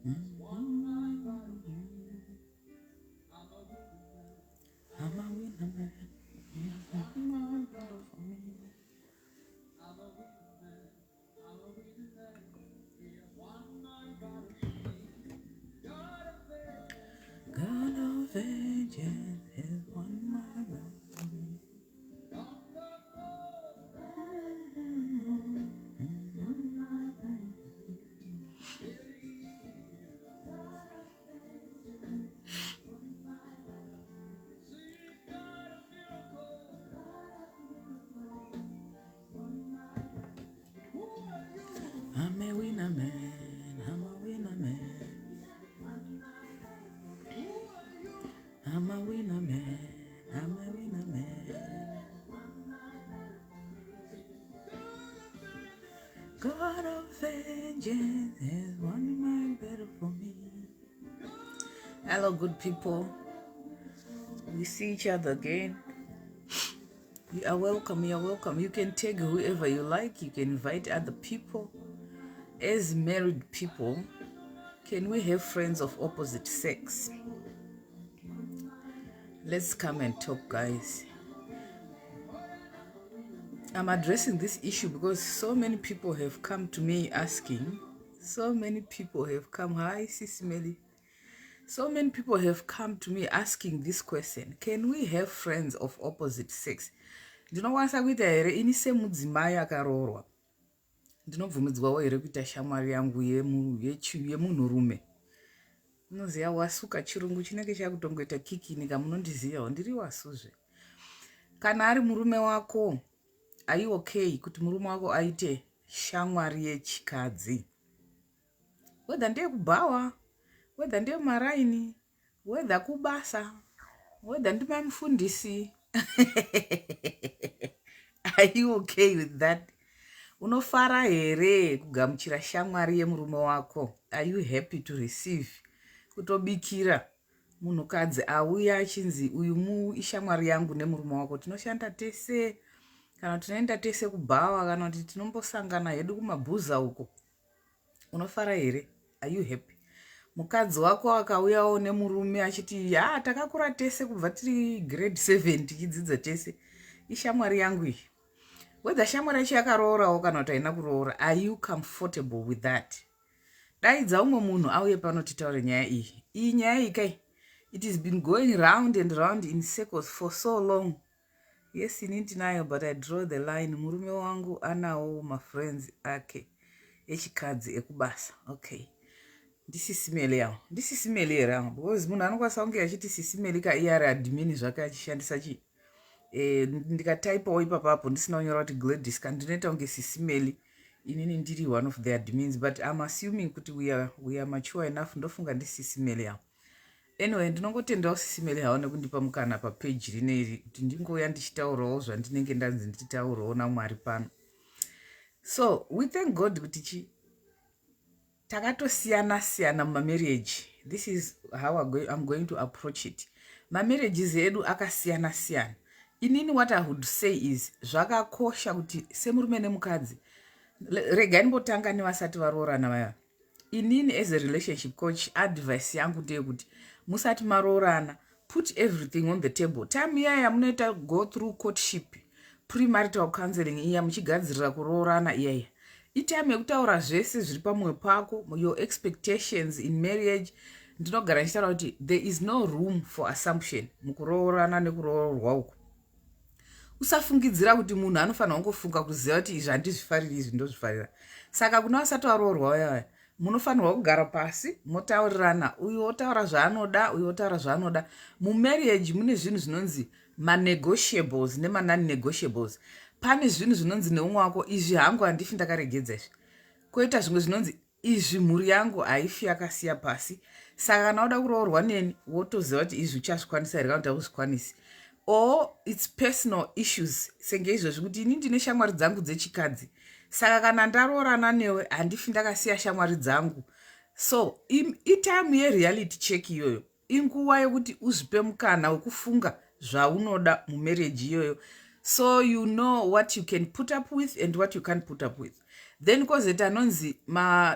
I'm a winner man. For me. God of vengeance has won my battle. I'm a winner man. I'm a winner man. I'm a winner man. I'm a winner man. God of vengeance has won my battle for me. Hello, good people. We see each other again. You are welcome. You are welcome. You can take whoever you like. You can invite other people. As married people, can we have friends of opposite sex? Let's come and talk, guys. I'm addressing this issue because so many people have come to me asking. So many people have come. Hi, Sis Meli. So many people have come to me asking this question: Can we have friends of opposite sex? Ndinokwanisa kuita here ini semudzimai akaroorwa, ndinobvumidzwawo here kuita shamwari yangu yemunhurume? Unoziva wasuka chirungu chinenge chakutongoita kikini kamunondizivawo ndiri wasuzve. Kana ari murume wako, are you okay kuti murume wako aite shamwari yechikadzi, whether ndeyekubhawa, whether ndeyemaraini, whether kubasa, whether ndimamufundisi? Are you okay with that? Unofara here kugamuchira shamwari yemurume wako? Are you happy to receive, kutobikira munhukadzi auya achinzi uyu mu ishamwari yangu nemurume wako, tinoshanda tese, kana tinoenda tese kubhawa, kana kuti tinombosangana hedu kumabhuza uko? Unofara here? Are you happy mukadzi wako akauyawo nemurume achiti, "Ya, takakura tese kubva tiri grade 7 tichidzidza tese, ishamwari yangu iyi," whether shamwari yacho yakaroorawo kana kuti haina kuroora? Are you comfortable with that? Daidza umwe munhu auye pano titaure nyaya iyi. Iyi nyaya iyi kai, it has been going round and round in circles for so long. Yes, ini ndinayo, but I draw the line. Murume wangu anawo mafriends ake echikadzi ekubasa. Okay, ndisisimeli yawo, ndisisimeli here avo? Because munhu anokwanisa kunge achiti sisimeli ka, iye ari admin zvake achishandisa chi ndikataipawo ipapapo ndisina kunyora kuti Gladys ka, ndinoita kunge sisimeli, inini ndiri one of the admins. But I'm assuming kuti we are mature enough. Ndofunga ndisisimeli yavo. Anyway, ndinongotendawo sisimeli havo nekundipa mukana papeji rineri kuti ndingouya ndichitaurawo zvandinenge ndanzi nditaurawo naMwari pano. So we thank God kuti chi takatosiyana siyana mumamarriage. This is how I'm going to approach it. Mamarriages edu akasiyana siyana. Inini what I would say is zvakakosha kuti semurume nemukadzi, regai ndimbotanga nevasati varoorana vaya. Inini as a relationship coach, advice yangu ndeyekuti musati maroorana, put everything on the table. Time iya yamunoita go through courtship, premarital counseling iya, muchigadzirira kuroorana iyaiya, itime yekutaura zvese zviri pamwoyo pako, your expectations in marriage. Ndinogara ndichitaura kuti there is no room for assumption mukuroorana nekuroorwa uku. Usafungidzira kuti munhu anofanira kungofunga kuziva kuti izvi handizvifariri, izvi ndozvifarira. Saka kuna vasati varoorwa vayavaya, munofanirwa kugara pasi motaurirana, uyu otaura zvaanoda, uyu otaura zvaanoda. Mumarriage mune zvinhu zvinonzi manegotiables nemanon-negotiables. Pane zvinhu zvinonzi neumwe wako, "Izvi hangu handifi ndakaregedza izvi." Kwoita zvimwe zvinonzi, "Izvi mhuri yangu haifi yakasiya pasi." Saka kana uda kuroorwa neni, wotoziva kuti izvi uchazvikwanisa here kana kuti hauzvikwanisi. Or it's personal issues, senge izvozvi kuti ini ndine shamwari dzangu dzechikadzi, saka kana ndaroorana newe handifi ndakasiya shamwari dzangu. So itime yereality check iyoyo, inguva yekuti uzvipe mukana wekufunga zvaunoda mumarriage iyoyo, so you know what you can put up with and what you can't put up with. Then kwozoita anonzi,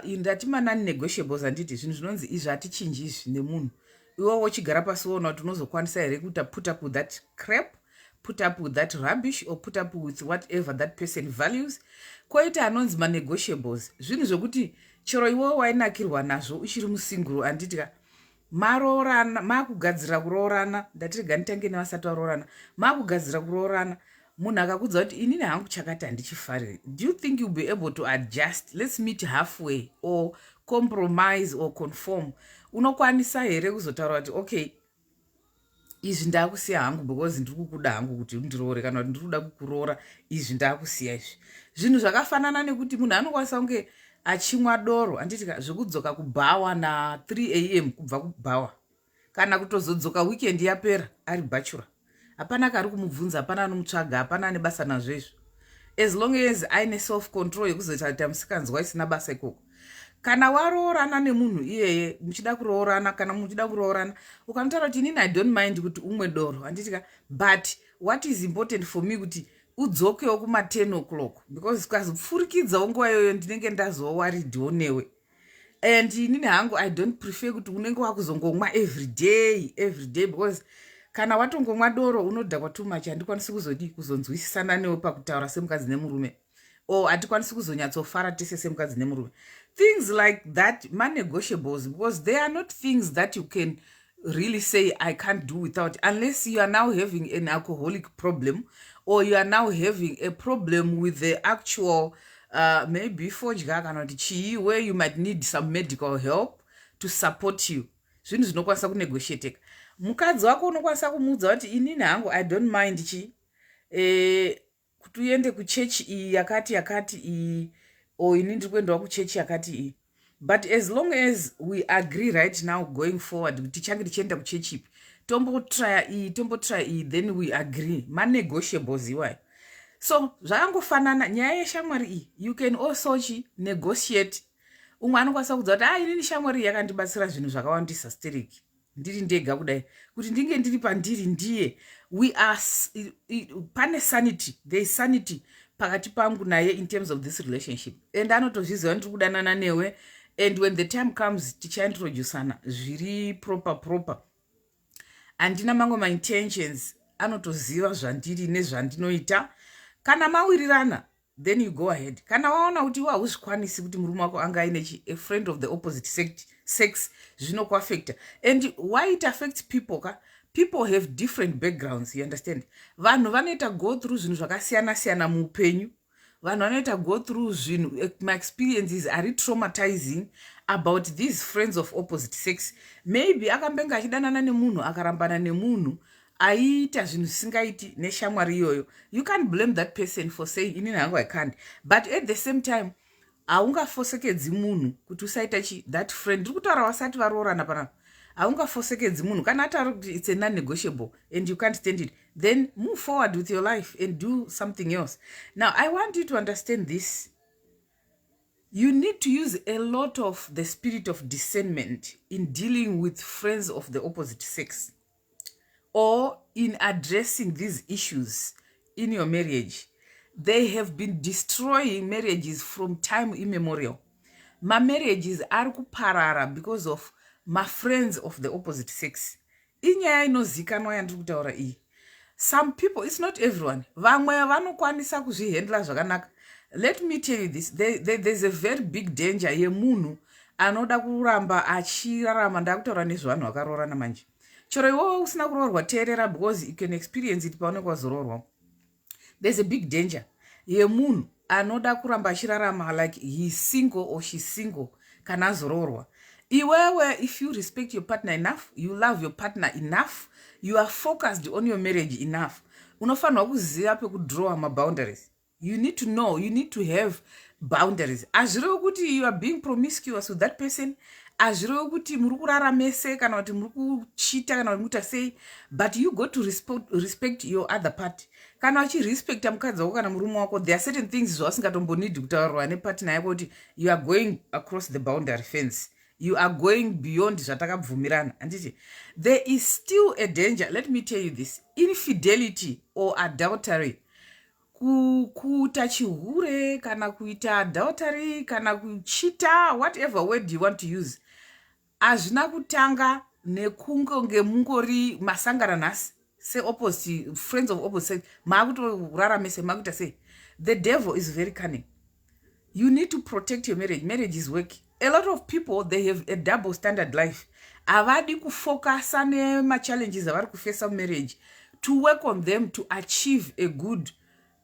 ndati ma-non-negotiables, handiti? Zvinhu zvinonzi izvi hatichinji izvi nemunhu. Iwowo uchigara pasi woona kuti unozokwanisa here kuita put up with that crap, put up with that rubbish, or put up with whatever that person values. Kwoita anonzi manegotiables, zvinhu zvokuti chero iwowo wainakirwa nazvo uchiri musinguru, handiti ka? Maroorana, maakugadzirira kuroorana, ndati rega nditange nevasati varoorana. Maakugadzirira kuroorana, munhu akakudza kuti, "Inini hangu chakati handichifariri," do you think you'll be able to adjust, "Let's meet halfway," or compromise or conform? Unokwanisa here kuzotaura kuti, "Okay, izvi ndaakusiya hangu because ndiri kukuda hangu kuti undiroore, kana kuti ndiri kuda kukuroora, izvi ndaakusiya izvi"? Zvinhu zvakafanana nekuti munhu anokwanisa kunge achimwa doro, handiti? Zvekudzoka kubhawa na3 a.m., kubva kubhawa, kana kutozodzoka weekend yapera, ari bachelor, hapana kari kumubvunza, hapana anomutsvaga, hapana ane basa nazvo izvo, as long as aine self control yekuzoita musikanzwa isina basa ikoko. Kana waroorana nemunhu iyeye, muchida kuroorana, kana muchida kuroorana, ukanotaura kuti, "Inini I don't mind kuti umwe doro, handitika? But what is important for me kuti udzokewo kuma10 o'clock, because ukazopfurikidzawo nguva iyoyo, ndinenge ndazoworriedwo newe. And inini hangu I don't prefer kuti unenge wakuzongomwa every day, every day, because kana watongomwa doro unodhakwa too much, handikwanisi kuzodi kuzonzwisisana newe pakutaura semukadzi nemurume, or hatikwanisi kuzonyatsofara tese semukadzi nemurume." Things like that, manegotiables, because they are not things that you can really say, "I can't do without," unless you are now having an alcoholic problem or you are now having a problem with the actual maybe fodya kana kuti chii, where you might need some medical help to support you. Zvinhu zvinokwanisa kunegotiateka. Mukadzi wako unokwanisa kumuudza kuti, "Inini hangu I don't mind chi kuti uende kuchechi iyi yakati yakati iyi, or ini ndiri kuendawo kuchechi yakati iyi, but as long as we agree right now, going forward, kuti tichange tichienda kuchechi ipi, tombotrya iyi, tombotrya iyi, then we agree." Manegotiables iwayo. So zvakangofanana nyaya yeshamwari iyi, you can also chi negotiate. Umwe anokwanisa kudza kuti, "A ah, inini shamwari iyi yakandibatsira zvinhu zvakawandisa stereki. Ndiri ndega kudai, kuti ndinge ndiri pandiri ndiye, we are pane sanity, there is sanity pakati pangu naye in terms of this relationship, and anotozviziva ndiri kudanana newe, and when the time comes tichaintroducana zviri proper proper. Handina mamwe maintentions, anotoziva zvandiri nezvandinoita." Kana mawirirana, then you go ahead. Kana waona kuti iwe hauzvikwanisi kuti murume wako anga aine a friend of the opposite sex, zvinokuaffecta. And why it affects people ka, people have different backgrounds, you understand? Vanhu vanoita go through zvinhu zvakasiyana siyana muupenyu. Vanhu vanoita go through zvinhu, maexperiences ari traumatizing about these friends of opposite sex. Maybe akambenge achidanana nemunhu, akarambana nemunhu aiita zvinhu zvisingaiti neshamwari iyoyo. You can't blame that person for saying, "Inini hangu I can't." But at the same time, haungafosekedzi munhu kuti usaita chi that friend. Ndiri kutaura vasati varoorana panapa. Haungafosekedzi munhu. Kana ataura kuti it's a non-negotiable and you can't stand it, then move forward with your life and do something else. Now I want you to understand this: you need to use a lot of the spirit of discernment in dealing with friends of the opposite sex or in addressing these issues in your marriage. They have been destroying marriages from time immemorial. Mamarriages ari kuparara because of mafriends of the opposite sex. Inyaya inozikanwa yandiri kutaura iyi. Some people, it's not everyone, vamwe vanokwanisa kuzvihandla zvakanaka. Let me tell you this: there's a very big danger yemunhu anoda kuramba achirarama. Ndakutaura nezvevanhu vakaroorana manje. Chero iwowo usina kuroorwa, teerera, because you can experience it paunenge wazoroorwa. There's a big danger yemunhu anoda kuramba achirarama like he's single or she's single kana azoroorwa. Iwewe, if you respect your partner enough, you love your partner enough, you are focused on your marriage enough, unofanirwa kuziva pekudrawa maboundaries. You need to know, you need to have boundaries. Hazvirevi kuti you are being promiscuous with that person, hazvirevi kuti muri kurara mese, kana kuti muri kuchita, kana kuti mukuita sei, but you got to respect your other party. Kana uchirespecta mukadzi wako kana murume wako, there are certain things zvavasingatombonidi kutaurirwa nepartner yako kuti you are going across the boundary fence, you are going beyond zvatakabvumirana, handiti? There is still a danger. Let me tell you this: infidelity or adultery. Kuita chihure kana kuita adultery kana kuchita, whatever word you want to use, hazvina kutanga nekunge mungori masangana nhasi seopposite, friends of opposite, maakutorarama maakuita sei. The devil is very cunning. You need to protect your marriage. Marriage is work. A lot of people, they have a double standard life. Havadi kufocusa nemachallenges avari kufacea mumarriage, to work on them to achieve a good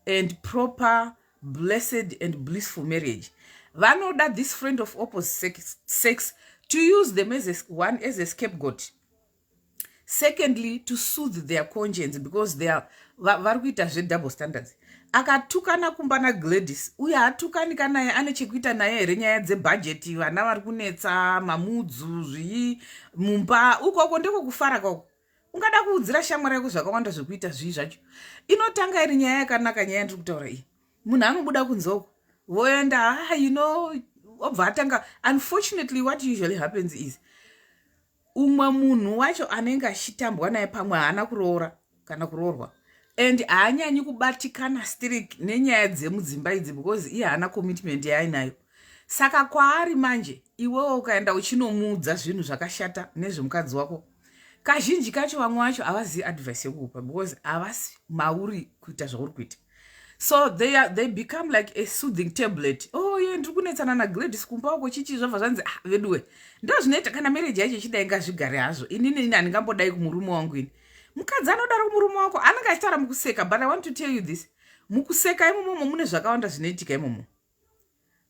and proper, blessed and blissful marriage. Vanoda this friend of opposite sex to use them as a, one, as a scapegoat, secondly, to soothe their conscience, because they are, vari kuita zvedouble standards. Akatukana kumba naGladys, uye hatukanika naye, ane chekuita naye here? Nyaya dzebhajeti, vana vari kunetsa, mamudzu, zvii mumba ukoko, ndekokufara kwako. Ungada kuudzira shamwari yako zvakawanda zvekuita zvii zvacho. Inotanga iri nyaya yakanaka, nyaya yandiri kutaura iyi. Munhu anobuda kunze uko, voenda, ah, obva atanga. Unfortunately, what usually happens is umwe munhu wacho anenge achitambwa naye pamwe haana kuroora kana kuroorwa and haanyanyi kubatikana strict nenyaya dzemudzimba idzi, because iye haana commitment yaainayo. Saka kwaari manje, iwewo ukaenda uchinomuudza zvinhu zvakashata nezvemukadzi wako, kazhinji kacho vamwe vacho havazivi advice yekukupa, because havasi mauri kuita zvauri kuita. So they become like a soothing tablet. "Oh ye, ndiri kunetsana naGladys kumba wako chichi." Zvabva zvanzi, "Ah, veduwe, ndo zvinoita kana marriage yacho ichidai, ngazvigare hazvo. Inini ini handingambodai kumurume wangu ini." Mukadzi anodaro kumurume wako anenge achitaura mukuseka, but I want to tell you this: mukuseka imomomo mune zvakawanda zvinoitika. Imomo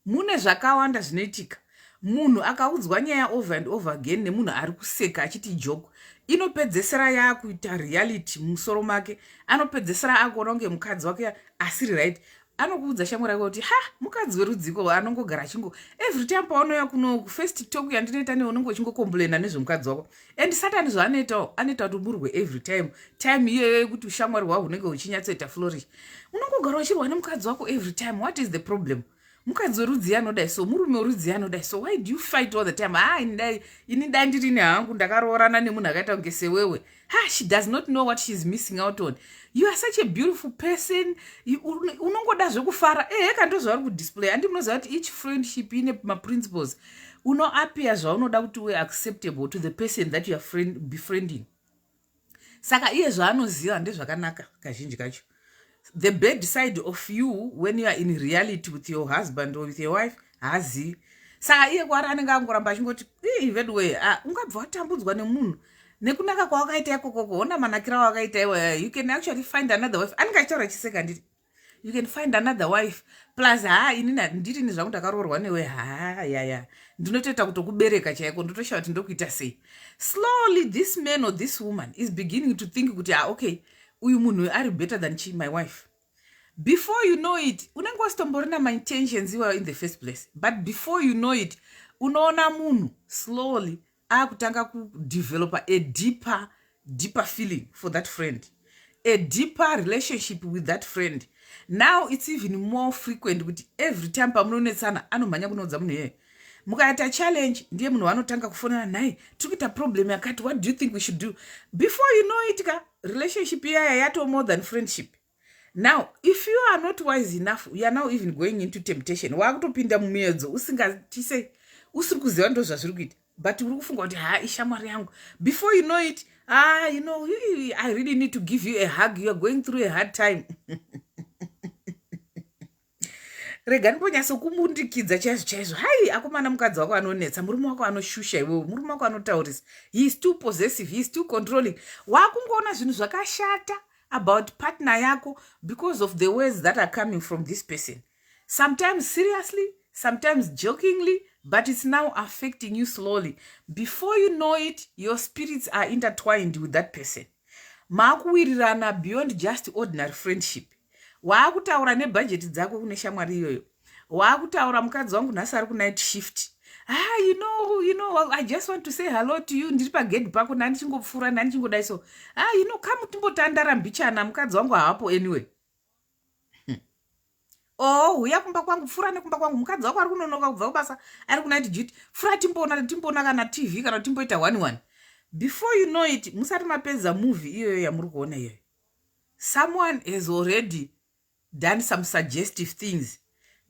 mune zvakawanda zvinoitika. Munhu akaudzwa nyaya over and over again nemunhu ari kuseka achiti joke, inopedzesera yaakuita reality mumusoro make. Anopedzesera akuona kunge mukadzi wake asiri right. Anokuudza shamwari yako kuti, "Ha, mukadzi werudziko anongogara achingo, every time paunouya kuno, first talk yandinoita newe unonge uchingocomplaina nezvemukadzi wako." And Satani zvaanoitawo, anoita kuti murwe every time. Time iyoyo yekuti ushamwari hwavo hunenge huchinyatsoita flourish, unongogara uchirwa nemukadzi wako every time. "What is the problem? Mukadzi werudzi anodai so, murume werudzi anodai so. Why do you fight all the time? Ha, ini dai ndirini hangu ndakaroorana nemunhu akaita kunge sewewe. Ha, she does not know what she is missing out on. You are such a beautiful person. Unongoda zvekufara." Ehe, ka, zvavari kudisplay. Andi munoziva kuti each friendship ine maprinciples. Unoappear zvaunoda kuti uve acceptable to the person that you are befriending. Saka iye zvaanoziva ndezvakanaka kazhinji kacho. The bad side of you when you are in reality with your husband or with your wife, haazivi. Saka iye kwaari anenge angoramba achingoti, "Veduwe, ungabva watambudzwa nemunhu nekunaka kwawakaita ikokoko. Ona manakiro awakaita iwe. You can actually find another wife." Anenge achitaura achiseka, nditi you can find another wife. Plus, ha, inini ndirini zvangu ndakaroorwa newe. Ha, yaya, ndinotoita kutokubereka chaiko, ndotoshaa kuti ndokuita sei." Slowly this man or this woman is beginning to think kuti, "Ah, okay, uyu munhu ari better than chi my wife." Before you know it, unenge wasitomborina maintentions iwayo in the first place, but before you know it, unoona munhu slowly akutanga kudevelopa a deeper, deeper feeling for that friend, a deeper relationship with that friend. Now it's even more frequent kuti every time pamunonetsana, anomhanya kunoudza munhu iyeye. Mukaita challenge, ndiye munhu waanotanga kufonera naye, "Tiri kuita problem yakati, what do you think we should do?" Before you know it ka, relationship iyaya yato more than friendship. Now, if you are not wise enough, you are now even going into temptation. Waakutopinda mumiedzo usingatise, usiri kuziva ndo zvazviri kuita, but uri kufunga kuti, "Ha, ishamwari yangu." Before you know it, "Ah, I really need to give you a hug. You are going through a hard time. Rega ndimbonyatsokumundikidza chaizvo chaizvo. Hai akomana, mukadzi wako anonetsa, murume wako anoshusha iwewe, murume wako anotaurisa. He is too possessive, he is too controlling." Waakungoona zvinhu zvakashata about partner yako because of the words that are coming from this person, sometimes seriously, sometimes jokingly, but it's now affecting you slowly. Before you know it, your spirits are intertwined with that person. Maakuwirirana beyond just ordinary friendship. Waakutaura nebhajeti dzako kune shamwari iyoyo. Waakutaura, "Mukadzi wangu nhasi ari kunight shift. Ah, I just want to say hello to you. Ndiri pagedhi pako, nandichingopfuura, nandichingodai so. Ah, come timbotandara mbichana. Mukadzi wangu haapo anyway. Oh, huya kumba kwangu, pfuura nekumba kwangu. Mukadzi wako ari kunonoka kubva kubasa, ari kunight duty. Pfuura timboona, timboona kana TV, kana timboita one one." Before you know it, musati mapedza movie iyoyo yamuri kuona iyoyo, someone has already Done some suggestive things.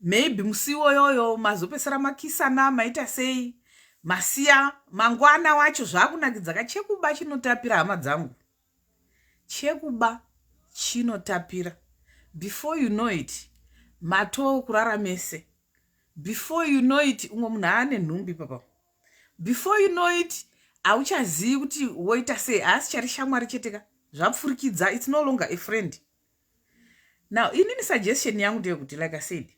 Maybe musi iwoyoyo mazopesera makisana, maita sei, masiya. Mangwana wacho zvaakunakidza ka. Chekuba chinotapira, hama dzangu, chekuba chinotapira. Before you know it, matoo kurara mese. Before you know it, umwe munhu aane nhumbi papa. Before you know it, hauchazivi kuti woita sei. Haasi chari shamwari chete ka, zvapfurikidza. It's no longer a friend now. Inini suggestion yangu ndeyekuti, like I said,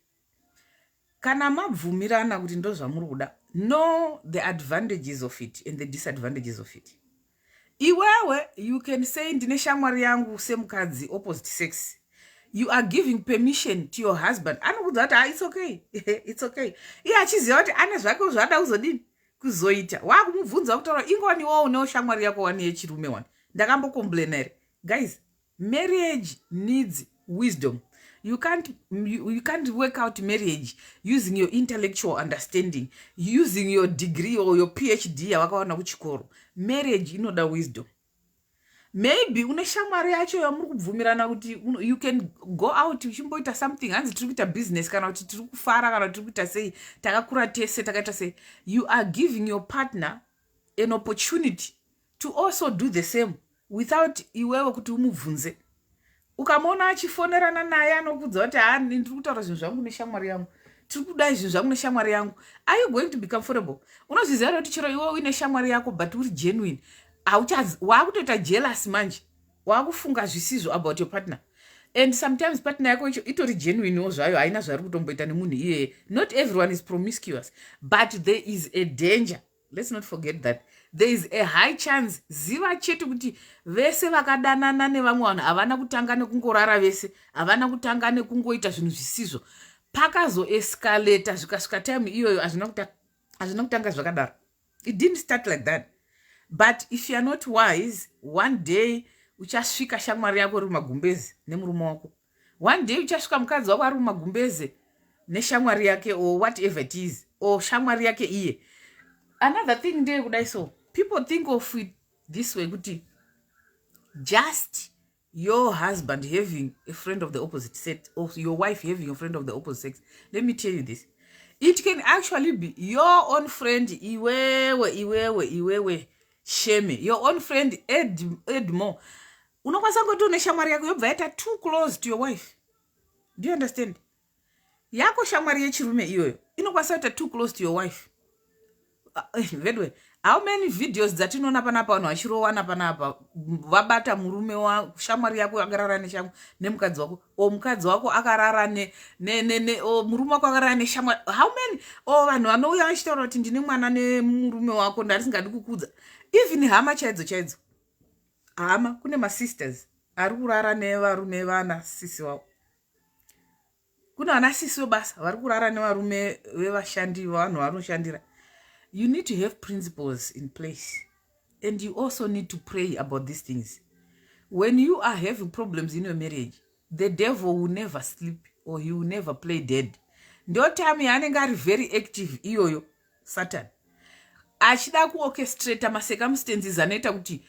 kana mabvumirana kuti ndo zvamuri kuda, know the advantages of it and the disadvantages of it. Iwewe, you can say, "Ndine shamwari yangu semukadzi, opposite sex." You are giving permission to your husband. Anokudza kuti, "Ah, it's okay, it's okay." Iye achiziva kuti ane zvake zvaada kuzodini, kuzoita. Waakumubvunza kutaura ingowaniwo unewo shamwari yako wani yechirume wani. Ndakambocomplaina here? Guys, marriage needs wisdom. You can't work out marriage using your intellectual understanding, using your degree or your PhD yawakawana kuchikoro. Marriage inoda wisdom. Maybe une shamwari yacho yamuri kubvumirana kuti you can go out uchimboita something, hanzi tiri kuita business, kana kuti tiri kufara, kana kuti tiri kuita sei, takakura tese, takaita sei. You are giving your partner an opportunity to also do the same without iwewe kuti umubvunze. Ukamuona achifonerana naye, anokudza kuti, "Ha, ndiri kutaura zvinhu zvangu neshamwari yangu, tiri kudai zvinhu zvangu neshamwari yangu." Are you going to be comfortable? Unozviziva kuti chero iwe uine shamwari yako but uri genuine, waakutoita jealous manje, waakufunga zvisizvo about your partner. And sometimes partner yako icho itori genuinewo zvayo, haina zvari kutomboita nemunhu iyeye. Not everyone is promiscuous, but there is a danger. Let's not forget that there is a high chance. Ziva chete kuti vese vakadanana nevamwe vanhu havana kutanga nekungorara vese, havana kutanga nekungoita zvinhu zvisizvo. Pakazoescalata zvikasvika time iyoyo. Hazvina kutanga zvakadaro. It didn't start like that. But if you are not wise, one day uchasvika shamwari yako iri mumagumbezi nemurume wako. One day uchasvika mukadzi wako ari mumagumbeze neshamwari yake, or whatever it is, or shamwari yake iye. Another thing ndeyekudai, so people think of it this way, kuti just your husband having a friend of the opposite sex or your wife having a friend of the opposite sex. Let me tell you this: it can actually be your own friend. Iwewe, iwewe, iwewe, shame, your own friend. Add more, unokwanisa kungoti une shamwari yako yobva yaita too close to your wife. Do you understand? Yako shamwari yechirume iyoyo inokwanisa kuita too close to your wife. Vedwe, how many videos dzatinoona panapa, vanhu vachirowana panapa, vabata murume shamwari yako akarara nemukadzi wako, o mukadzi wako akarara, o murume wako akarara neshamwari? How many? O vanhu vanouya vachitaura kuti, "Ndine mwana nemurume wako, ndandisingadi kukudza." Even hama chaidzo chaidzo, hama, kune masisters ari kurara nevarume vana sisi wavo, kune vana sisi webasa vari kurara nevarume vevashandi, vanhu vanoshandira. You need to have principles in place, and you also need to pray about these things. When you are having problems in your marriage, the devil will never sleep or he will never play dead. Ndo time yaanenge ari very active iyoyo, Satan achida kuorchestrata macircumstances anoita kuti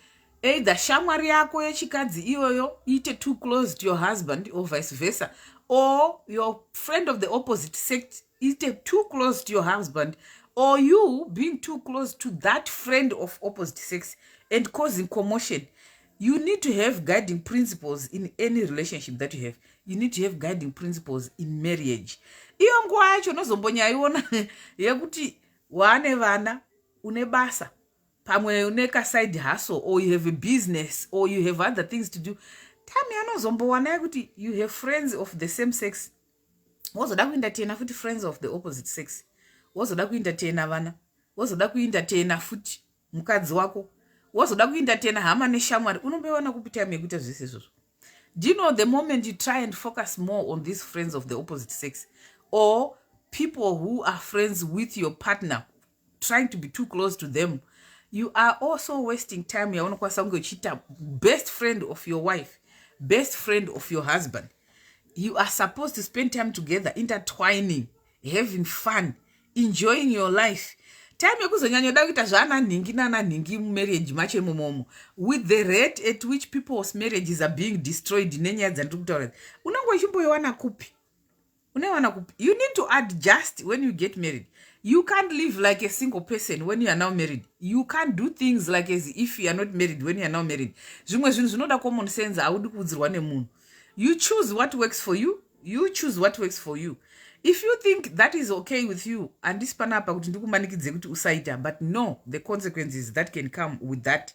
either shamwari yako yechikadzi iyoyo iite too close to your husband, or vice versa, or your friend of the opposite sex iite too close to your husband, or you being too close to that friend of opposite sex and causing commotion. You need to have guiding principles in any relationship that you have. You need to have guiding principles in marriage. Iyo nguva yacho unozombonyaiona yekuti waane vana, une basa, pamwe une kaside hustle, or you have a business, or you have other things to do. Time yanozombowana yekuti you have friends of the same sex, wozoda kuentertaina futi friends of the opposite sex, wozoda kuentertaina vana, wozoda kuentertaina futi mukadzi wako, wozoda kuentertaina hama neshamwari, unomboiwana kupi time yekuita zvese izvozvo? Do you know, the moment you try and focus more on these friends of the opposite sex or people who are friends with your partner, trying to be too close to them, you are also wasting time yaunokwanisa kunge uchiita best friend of your wife, best friend of your husband. You are supposed to spend time together, intertwining, having fun, enjoying your life. Time yekuzonyanyoda kuita zvaana nhingi nana nhingi mumarriage macho imomomo, with the rate at which people's marriages are being destroyed nenyaya dzandiri kutaura, unenge uchimboiwana kupi? Unoiwana kupi? You need to adjust when you get married. You can't live like a single person when you are now married. You can't do things like as if you are not married when you are now married. Zvimwe zvinhu zvinoda common sense, haudi kuudzirwa nemunhu. You choose what works for you. You choose what works for you. If you think that is okay with you, handisi panapa kuti ndikumanikidze kuti usaita, but no, the consequences that can come with that.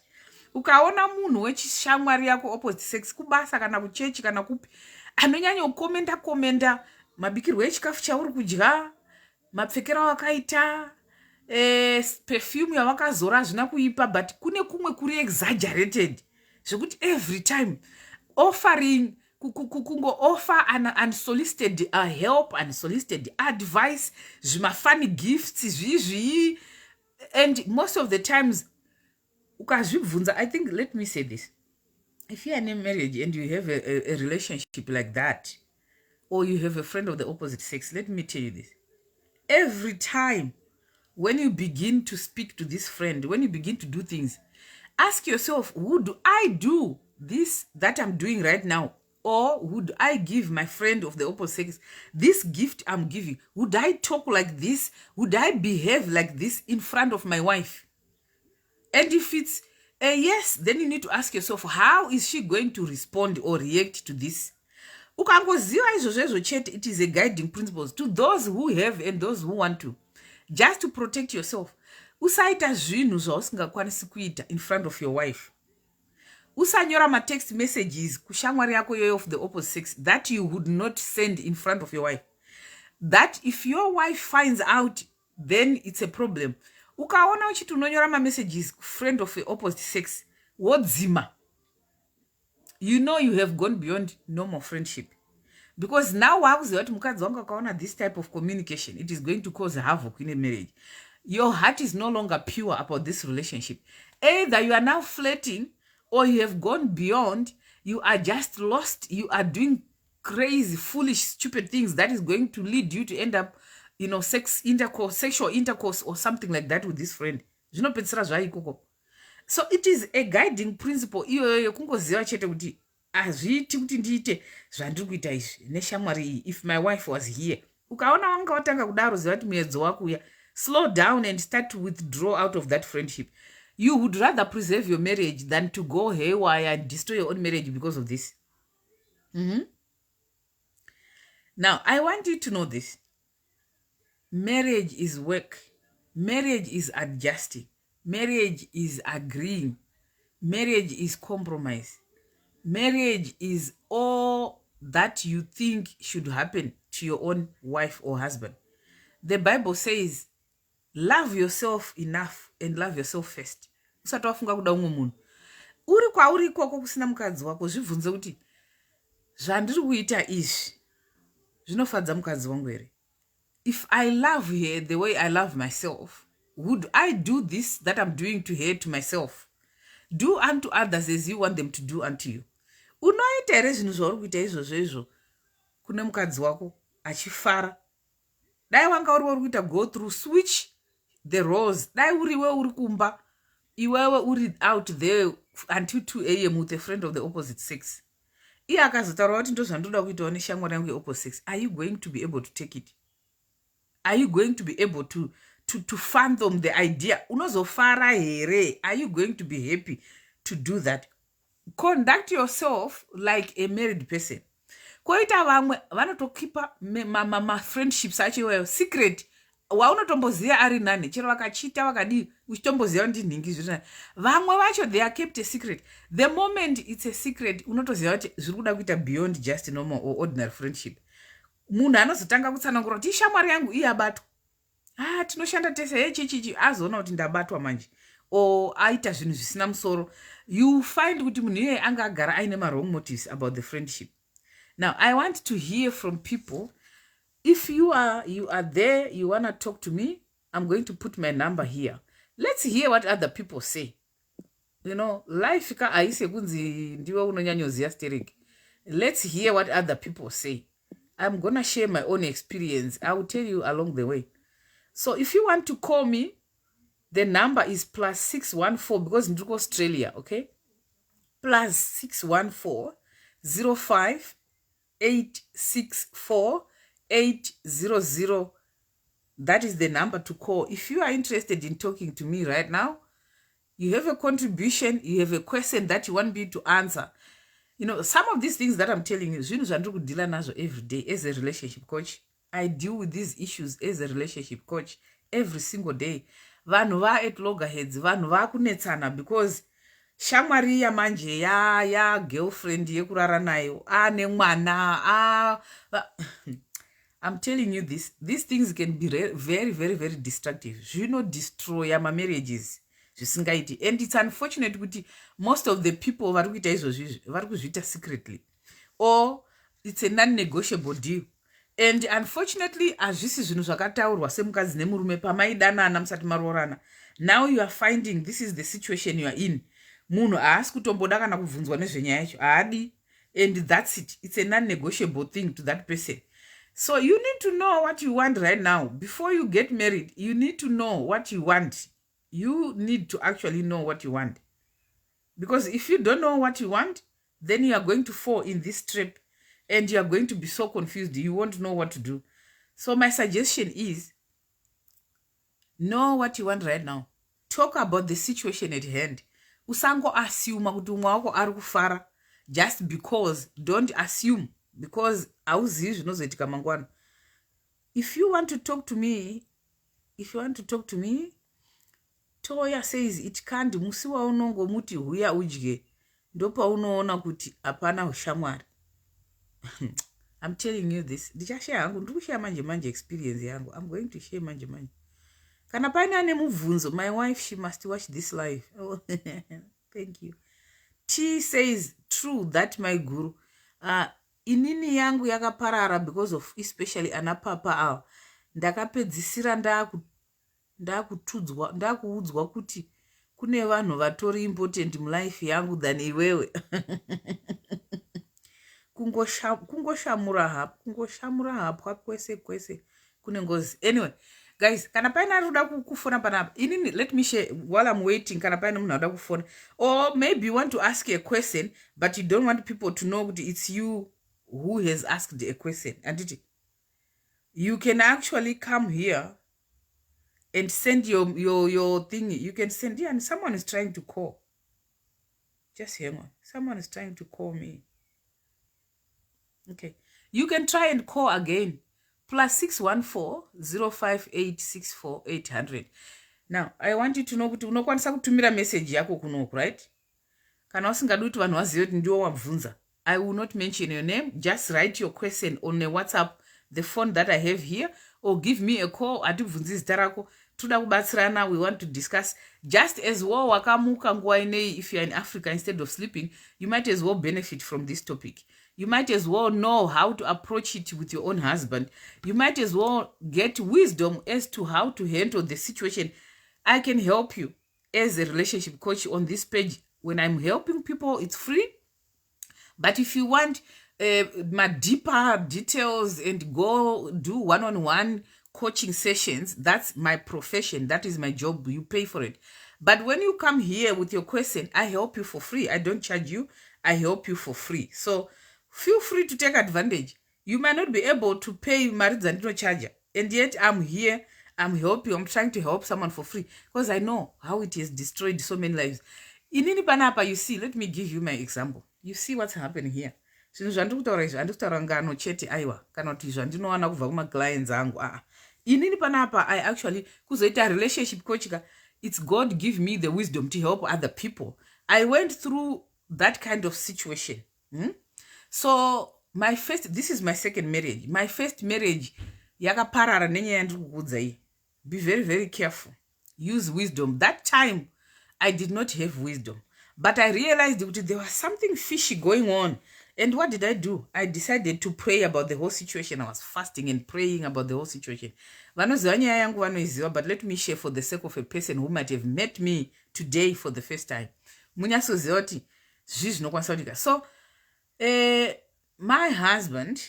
Ukaona munhu wechishamwari yako opposite sex, kubasa kana kuchechi kana kupi, anonyanya kukomenda komenda mabikirwo echikafu chauri kudya, mapfekero awakaita, perfume yawakazora, hazvina kuipa, but kune kumwe kuri exaggerated zvekuti every time offering, kungo-offer unsolicited help, unsolicited advice, zvimafunny gifts zvizvii, and most of the times ukazvibvunza, I think, let me say this: if you are in a marriage and you have a relationship like that, or you have a friend of the opposite sex, let me tell you this: every time when you begin to speak to this friend, when you begin to do things, ask yourself, would I do this that I'm doing right now, or would I give my friend of the opposite sex this gift I'm giving? Would I talk like this? Would I behave like this in front of my wife? And if it's a yes, then you need to ask yourself, how is she going to respond or react to this? Ukangoziva izvozvo izvo chete, it is a guiding principles to those who have and those who want to, just to protect yourself. Usaita zvinhu zvausingakwanisi kuita in front of your wife. Usanyora matext messages kushamwari yako iyoyo of the opposite sex that you would not send in front of your wife, that if your wife finds out, then it's a problem. Ukaona uchiti unonyora mamessages friend of the opposite sex, wodzima, you know you have gone beyond normal friendship, because now waakuziva kuti mukadzi wangu akaona this type of communication, it is going to cause havoc in a marriage. Your heart is no longer pure about this relationship. Either you are now flirting or you have gone beyond. You are just lost. You are doing crazy, foolish, stupid things that is going to lead you to end up sex intercourse, sexual intercourse or something like that with this friend. Zvinopedzisira zvaikoko. So it is a guiding principle iyoyo yekungoziva chete kuti hazviiti kuti ndiite zvandiri kuita izvi neshamwari iyi if my wife was here. Ukaona wanga watanga kudaro, ziva kuti muedzo wakuuya. Slow down and start to withdraw out of that friendship. You would rather preserve your marriage than to go haywire and destroy your own marriage because of this. Now I want you to know this: marriage is work. Marriage is adjusting. Marriage is agreeing. Marriage is compromise. Marriage is all that you think should happen to your own wife or husband. The Bible says love yourself enough and love yourself first usati wafunga kuda umwe munhu. Uri kwauri ikoko kusina mukadzi wako, zvibvunze kuti zvandiri kuita izvi zvinofadza mukadzi wangu here? If I love her the way I love myself, would I do this that I'm doing to her to myself? Do unto others as you want them to do unto you. Unoita here zvinhu zvauri kuita izvozvo izvo kune mukadzi wako achifara? Dai wanga uri uri kuita go through, switch the roles. Dai uriwe uri kumba, iwewe uri out there until 2 a.m. with a friend of the opposite sex, iye akazotaura kuti ndozvandoda kuitawo neshamwari yangu yeopposite sex, are you going to be able to take it? Are you going to be able to fathom the idea? Unozofara here? Are you going to be happy to do that? Conduct yourself like a married person. Kwoita vamwe vanotokipa mafriendships acho iwayo secret, waunotomboziva ari nani, chero vakachita vakadii, uchitomboziva kuti nhingi zviri nani. Vamwe vacho, they are kept a secret. The moment it's a secret, unotoziva kuti zviri kuda kuita beyond just normal or ordinary friendship. Munhu anozotanga kutsanangura kuti ishamwari yangu, iye abatwa, ah, tinoshanda tese, he, chichichi, azoona kuti ndabatwa manje or aita zvinhu zvisina musoro, you find kuti munhu iyeye anga agara aine mawrong motives about the friendship. Now I want to hear from people. If you are there, you want to talk to me, I'm going to put my number here. Let's hear what other people say. Life ka haisi yekunzi ndiwe unonyanyoziva sterek. Let's hear what other people say. I'm gonna share my own experience. I will tell you along the way. So if you want to call me, The number is +614, because ndiri kuAustralia, okay? +614 05 864 800. That is the number to call if you are interested in talking to me right now. You have a contribution, you have a question that you want me to answer. Some of these things that I'm telling you, zvinhu zvandiri kudeala nazvo every day as a relationship coach. I deal with these issues as a relationship coach every single day. Vanhu vaat loggerheads, vanhu vakunetsana because shamwari yamanje yagirlfriend yekurara nayo ane mwana. I'm telling you this, these things can be very, very, very destructive. Zvinodestroya mamarriages zvisingaiti. And it's unfortunate kuti most of the people vari kuita izvozvizvi vari kuzviita secretly, or it's a non-negotiable deal. And unfortunately, hazvisi zvinhu zvakataurwa semukadzi nemurume pamaidanana musati maroorana. Now you are finding this is the situation you are in. Munhu haasi kutomboda kana kubvunzwa nezvenyaya yacho, haadi, and that's it. It's a non-negotiable thing to that person. So you need to know what you want right now. Before you get married, you need to know what you want. You need to actually know what you want, because if you don't know what you want, then you are going to fall in this trap and you are going to be so confused, you won't know what to do. So my suggestion is, know what you want right now. Talk about the situation at hand. Usangoassume kuti umwe wako ari kufara just because. Don't assume, because hauzivi zvinozoitika mangwana. If you want to talk to me, if you want to talk to me. Toya says it can't. Musi waunongomuti huya udye, ndopaunoona kuti hapana ushamwari. I'm telling you this. Ndichashare hangu, ndiri kushare manje manje experience yangu. I'm going to share manje manje. Kana paine ane mubvunzo, my wife, she must watch this live. Oh, thank you. T says true that, my guru. Inini yangu yakaparara because of especially ana papa ava. Ndakapedzisira ndakuudzwa kuti kune vanhu vatori important mulife yangu than iwewe. Kungoshamura hapwa kwese kwese kune ngozi. Anyway, guys, kana paine ari kuda kufona panapa, inini, let me share while I'm waiting. Kana paine munhu anoda kufona, or maybe you want to ask a question but you don't want people to know kuti it's you who has asked a question, anditi you can actually come here and send your thing. You can send here, and someone is trying to call. Just hang on, someone is trying to call me. Okay, you can try and call again, +614 058 64 800. Now I want you to know kuti unokwanisa kutumira message yako kunoku, right? Kana usingadi kuti vanhu vazive kuti ndiwo wabvunza, I will not mention your name. Just write your question on a WhatsApp, the phone that I have here, or give me a call. Hatibvunzi zita rako, toda kubatsirana. We want to discuss. Just as well wakamuka nguva inei, if you are in Africa, instead of sleeping, you might as well benefit from this topic. You might as well know how to approach it with your own husband. You might as well get wisdom as to how to handle the situation. I can help you as a relationship coach on this page. When I'm helping people, it's free, but if you want my deeper details and go do one-on-one coaching sessions, that's my profession, that is my job, you pay for it. But when you come here with your question, I help you for free. I don't charge you. I help you for free. So feel free to take advantage. You might not be able to pay mari dzandinocharger, and yet I'm here, I'm helping, I'm trying to help someone for free because I know how it has destroyed so many lives. Inini panapa, you see, let me give you my example. You see what's happening here. Zvinhu zvandiri kutaura izvi, handiri kutaura ngano chete, aiwa, kana kuti zvandinowana kubva kumaclients angu. Aa, inini panapa, I actually kuzoita relationship coach ka, it's God give me the wisdom to help other people. I went through that kind of situation, So my first, this is my second marriage. My first marriage yakaparara nenyaya yandiri kukuudzai. Be very, very careful. Use wisdom. That time I did not have wisdom, but I realized kuti there was something fishy going on. And what did I do? I decided to pray about the whole situation. I was fasting and praying about the whole situation. Vanoziva nyaya yangu vanoiziva, but let me share for the sake of a person who might have met me today for the first time, munyatsoziva kuti zvii zvinokwanisa kuitika. So my husband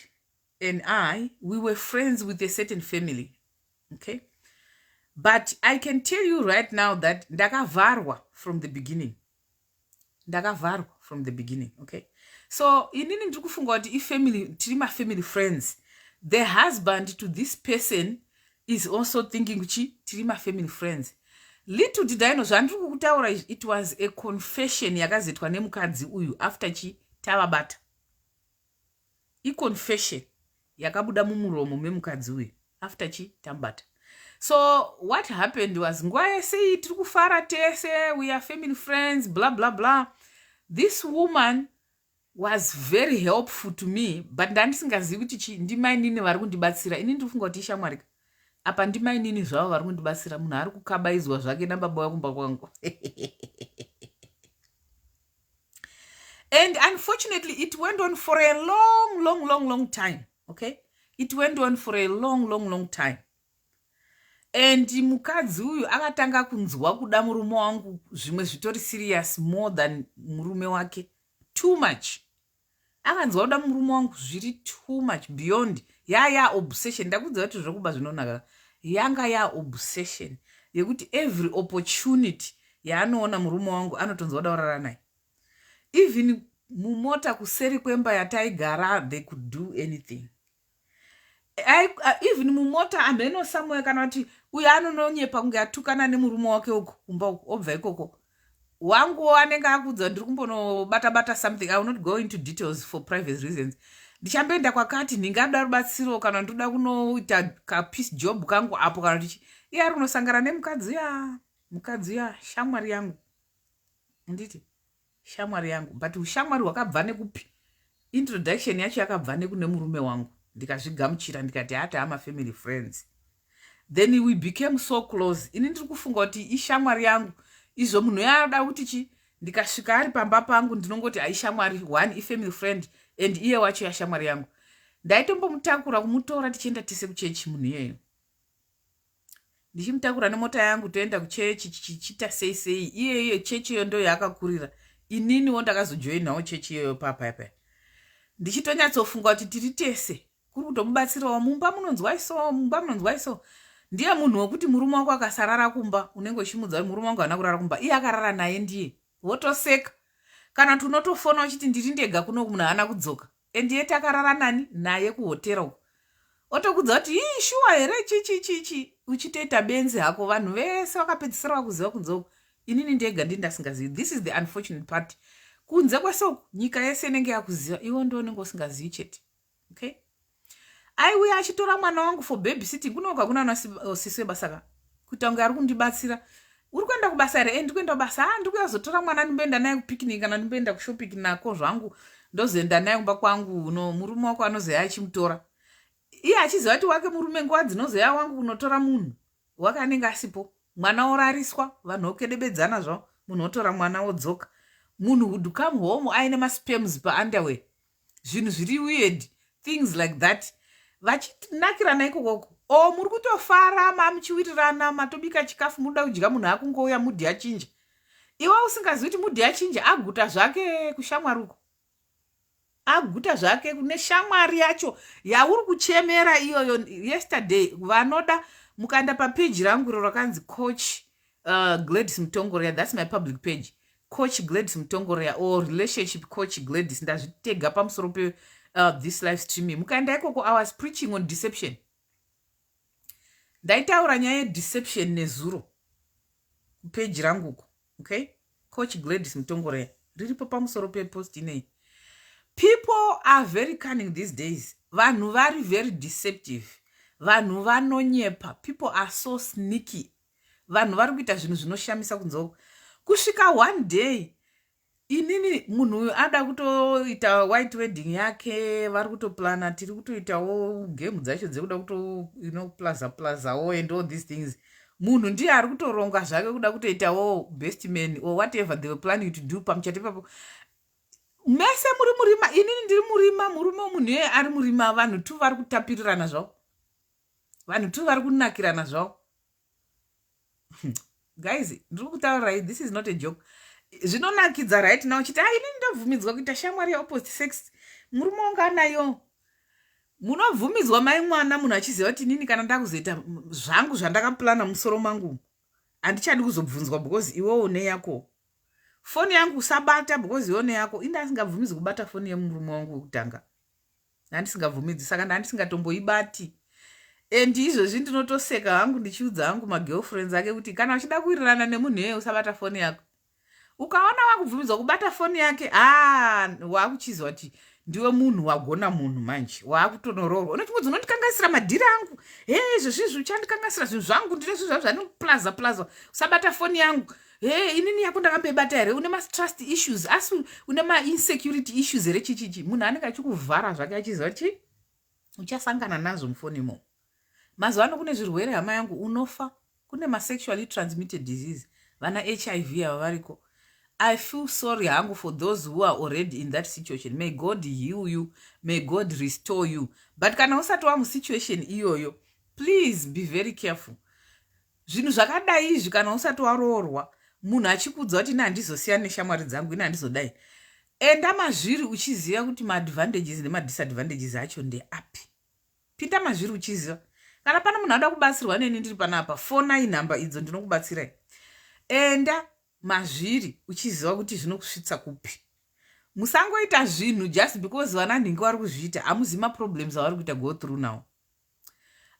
and I, we were friends with a certain family, okay? But I can tell you right now that ndakavharwa from the beginning. Ndakavharwa from the beginning, okay? So inini ndiri kufunga kuti ifamily, tiri mafamily friends. The husband to this person is also thinking kuti tiri mafamily friends. Little did I know, zvandiri kukutaura izvi, it was a confession yakazoitwa nemukadzi uyu after chi tavabata. Iconfession yakabuda mumuromo memukadzi uyu after chi tamubata. So what happened was, nguva yese iyi tiri kufara tese, we are family friends, blah blah blah. This woman was very helpful to me, but ndandisingazivi kuti chi ndimainini vari kundibatsira. Ini ndiri kufunga kuti ishamwarika, apa ndimainini zvavo vari kundibatsira. Munhu ari kukabaidzwa zvake nababa vakumba kwangu. And unfortunately it went on for a long, long, long, long time, okay? It went on for a long, long, long time. And mukadzi uyu akatanga kunzwa kuda murume wangu zvimwe zvitori serious, more than murume wake, too much. Akanzwa kuda murume wangu zviri too much, beyond yaya obsession. Ndakudza kuti zvokuba zvinonaka, yanga yaobsession yekuti every opportunity yaanoona murume wangu anotonzwa kuda kurara naye. Even mumota kuseri kwemba yataigara, they could do anything. Even mumota, amheno somewhere, kana kuti uyo anononyepa kunge atukana nemurume wake uko kumba uko, obva ikoko wangu anenge akudza, "Ndiri kumbonobata bata something. I will not go into details for private reasons. Ndichamboenda kwakati, ndingada rubatsiro kana ndoda kunoita kapiece job kangu apo," kana kuti iye ari kunosangana nemukadzi uya, mukadzi uya shamwari yangu. Nditi shamwari yangu, but ushamwari hwakabva nekupi? Introduction yacho yakabva nekune murume wangu. Ndikazvigamuchira, ndikati hati ama family friends. Then we became so close. Ini ndiri kufunga kuti ishamwari yangu, izvo munhu yaada kuti chi ndikasvika ari pamba pangu ndinongoti aishamwari one, ifamily friend, and iye wacho yashamwari yangu. Ndaitombomutakura, kumutora tichienda tese kuchechi. Munhu iyeyo ndichimutakura nemota yangu, toenda kuchechi, chichiita sei sei. Iyeyo chechi iyo ndo yaakakurira. Ininiwo ndakazojoinawo chechi iyoyo papapa, ndichitonyatsofunga kuti tiri tese, kuri kutomubatsirawo mumba munonzwa iso, mumba munonzwa iso. Ndiye munhu wekuti murume wako akasarara kumba, unenge uchimudza kuti murume wangu haana kurara kumba, iye akarara naye ndiye, wotoseka. Kana kuti unotofona uchiti, "Ndiri ndega kuno, munhu haana kudzoka," and iye takarara nani naye kuhotera uko. Otokudza kuti, "Ii, shuwa here? Chichi chichi." Uchitoita benzi hako. Vanhu vese vakapedzisira vakuziva kunze uko, inini ndega ndi ndasingazivi. This is the unfortunate part. Kunze kwese uku nyika yese inenge yakuziva, iwo ndo unenge usingazivi chete, okay? Aiuya achitora mwana wangu for babysitting. Kunoka kuna sisi webasa ka, kuita kunge ari kundibatsira. "Uri kuenda kubasa here?" "Ndiri kuenda kubasa." "A, ndiri kuyazotora mwana, ndimboenda naye kupicnic kana ndimboenda kushopping nako zvangu, ndozoenda naye kumba kwangu." No, murume wako anozoya achimutora, iye achiziva kuti wake murume nguva dzinozoya wangu kunotora munhu wake anenge asipo. Mwana orariswa, vanhu vokedebedzana zvavo, munhu otora mwana wodzoka. Munhu would come home aine masperms paunderwear, zvinhu zviri weird, things like that, vachinakirana ikokoko. O, muri kutofara, mamuchiwirirana, matobika chikafu, munoda kudya, munhu akungouya mood yachinja. Iwe usingazivi kuti mood yachinja, aguta zvake kushamwari uko, aguta zvake kune shamwari yacho yauri kuchemera iyoyo. Yesterday, vanoda mukaenda papeji rangu iro rakanzi Coach Gladys Mutongorea, that's my public page, Coach Gladys Mutongorea or Relationship Coach Gladys, ndazvitega pamusoro pe this live streaming. Mukaenda ikoko, I was preaching on deception. Ndaitaura nyaya yedeception nezuro kupeji ranguko, okay? Coach Gladys Mutongorea, riripo pamusoro pepost inei. People are very cunning these days. Vanhu vari very deceptive, vanhu vanonyepa. People are so sneaky. Vanhu vari kuita zvinhu zvinoshamisa kunzoko. Kusvika one day inini munhu uyu ada kutoita white wedding yake, vari kutoplana, tiri kutoitawo gemu dzacho dzekuda kuto plaza plazawo and all these things. Munhu ndiye ari kutoronga zvake kuda kutoitawo best man or whatever they were planning to do pamuchato ipapo. Mese muri murima, inini ndiri murima, murume munhu iyeye ari murima. Vanhu tu vari kutapirirana zvavo, vanhu tu vari kunakirana zvavo. Guys, ndiri kutaurirai, this is not a joke. Zvinonakidza right now uchiti, "A, inini ndobvumidzwa kuita shamwari yeopposite sex, murume wangu anayo." Munobvumidzwa mai mwana, munhu achiziva kuti inini kana ndakuzoita zvangu zvandakaplana musoro mangu, handichadi kuzobvunzwa because iwewo une yako foni yangu, usabata because iwe une yako. Inde asingabvumidzi kubata foni yemurume wangu wekutanga, handisingabvumidzi, saka ndandisingatomboibati. And izvozvi ndinotoseka hangu ndichiudza hangu magirlfriends ake kuti kana uchida kuwirirana nemunhu iyeye, usabata foni yako. Ukaona wakubvumidzwa kubata foni yake, a waakuchiziva kuti ndiwe munhu wagona munhu manje, waakutonoroorwa. Unochimudzi, "Unondikanganisira madhiri angu, he, izvozvizvi uchandikanganisira zvinhu zvangu, ndine zvinhu zvangu zvanoplaza plaza, usabata foni yangu. He, inini yako ndakamboibata here? Une matrust issues, asi une mainsecurity issues here?" Chichichi munhu anenge achikuvhara zvake achiziva kuti uchasangana nazvo mufoni imomo. Mazuva ano kune zvirwere, hama yangu, unofa. Kune masexually transmitted disease, vana HIV ava variko. I feel sorry hangu for those who are already in that situation. May God heal you, may God restore you. But kana usati wamusituation iyoyo, please be very careful. Zvinhu zvakadai izvi, kana usati waroorwa, munhu achikudza kuti, "Ine handizosiyana neshamwari dzangu, ine handizodai," enda mazviri uchiziva kuti maadvantages nemadisadvantages acho ndeapi. Pinda mazviri uchiziva. Kana pane munhu anoda kubatsirwa neni, ndiri panapa, fonai nhamba idzo, ndinokubatsirai. Enda mazviri uchiziva kuti zvinokusvitsa kupi. Musangoita zvinhu just because vana nhingi vari kuzviita. Hamuzivi maproblems avari kuita go through now,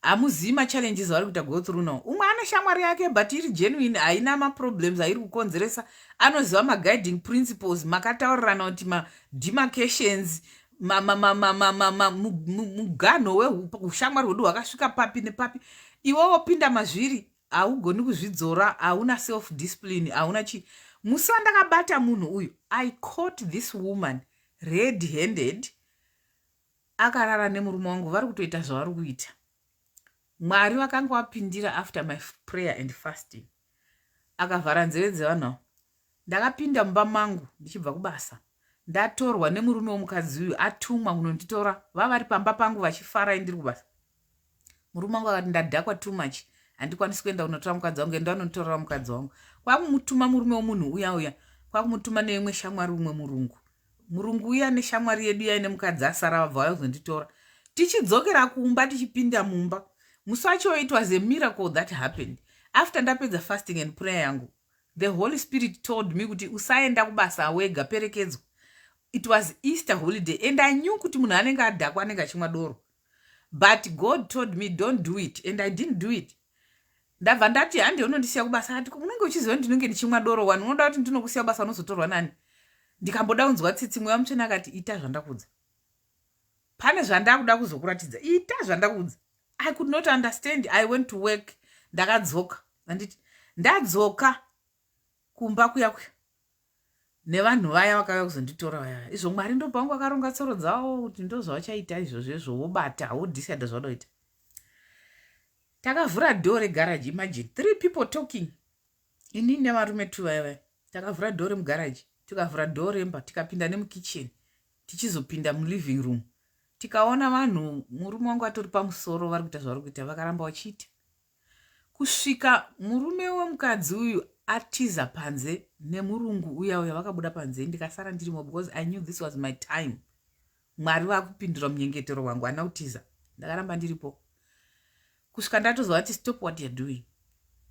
hamuzivi machallenges avari kuita go through now. Umwe ane shamwari yake, but iri genuine, haina maproblems airi kukonzeresa. Anoziva maguiding principles, makataurirana kuti mademarcations, muganho weushamwari hwedu hwakasvika papi nepapi. Iwe wopinda mazviri, haugoni kuzvidzora, hauna self discipline, hauna chii. Musi wandakabata munhu uyu, I caught this woman red handed akarara nemurume wangu, vari kutoita zvavari kuita. Mwari vakanga vapindira after my prayer and fasting, akavhara nzeve dzevanhu avo. Ndakapinda mumba mangu ndichibva kubasa, ndatorwa nemurume womukadzi uyu, atumwa kunonditora. Vavari pamba pangu vachifara, ndiri kubasa. Murume wangu akati, "Ndadhakwa too much, handikwanisi kuenda kunotora mukadzi wangu, enda unonditorera mukadzi wangu." Kwakumutuma murume womunhu uya uya, kwakumutuma neimwe shamwari, umwe murungu. Murungu uya neshamwari yedu iya nemukadzi asara vabva vazonditora. Tichidzokera kumba, tichipinda mumba musi wacho, it was a miracle that happened. After ndapedza fasting and prayer yangu, the Holy Spirit told me kuti, "Usaenda kubasa wega, perekedzwa." It was Easter holiday and I knew kuti munhu anenge adhakwa, anenge achimwa doro, but God told me, "Don't do it," and I didn't do it. Ndabva ndati, "Handi, unondisiya kubasa." Ati, "Unenge uchiziva ndinenge ndichimwa doro wani, unoda kuti ndinokusiya kubasa, unozotorwa nani?" Ndikamboda kunzwa tsitsi. Mweya Mutsvene akati, "Ita zvandakudza, pane zvandakuda kuzokuratidza, ita zvandakudza." I could not understand. I went to work, ndakadzoka. Anditi ndadzoka kumba kuya kuya nevanhu vaya vakauya kuzonditora vaya, izvo Mwari ndopangu akaronga tsoro dzavo kuti ndozvavachaita izvozvo izvo. Wobata, wodecida zvaunoita. Takavhura door regaraji. Imagine three people talking, inini nevarume two vaya vaya. Takavhura door remugaraji, tikavhura door remba, tikapinda nemukicheni, tichizopinda muliving room, tikaona vanhu, murume wangu atori pamusoro, vari kuita zvavari kuita. Vakaramba vachiita kusvika murume wemukadzi uyu atiza panze nemurungu uya uya. Vakabuda panze, ndikasara ndirimo because I knew this was my time. Mwari vakupindura munyengetero wangu, hana kutiza. Ndakaramba ndiripo kusvika ndatozwa vati, "Stop what you are doing."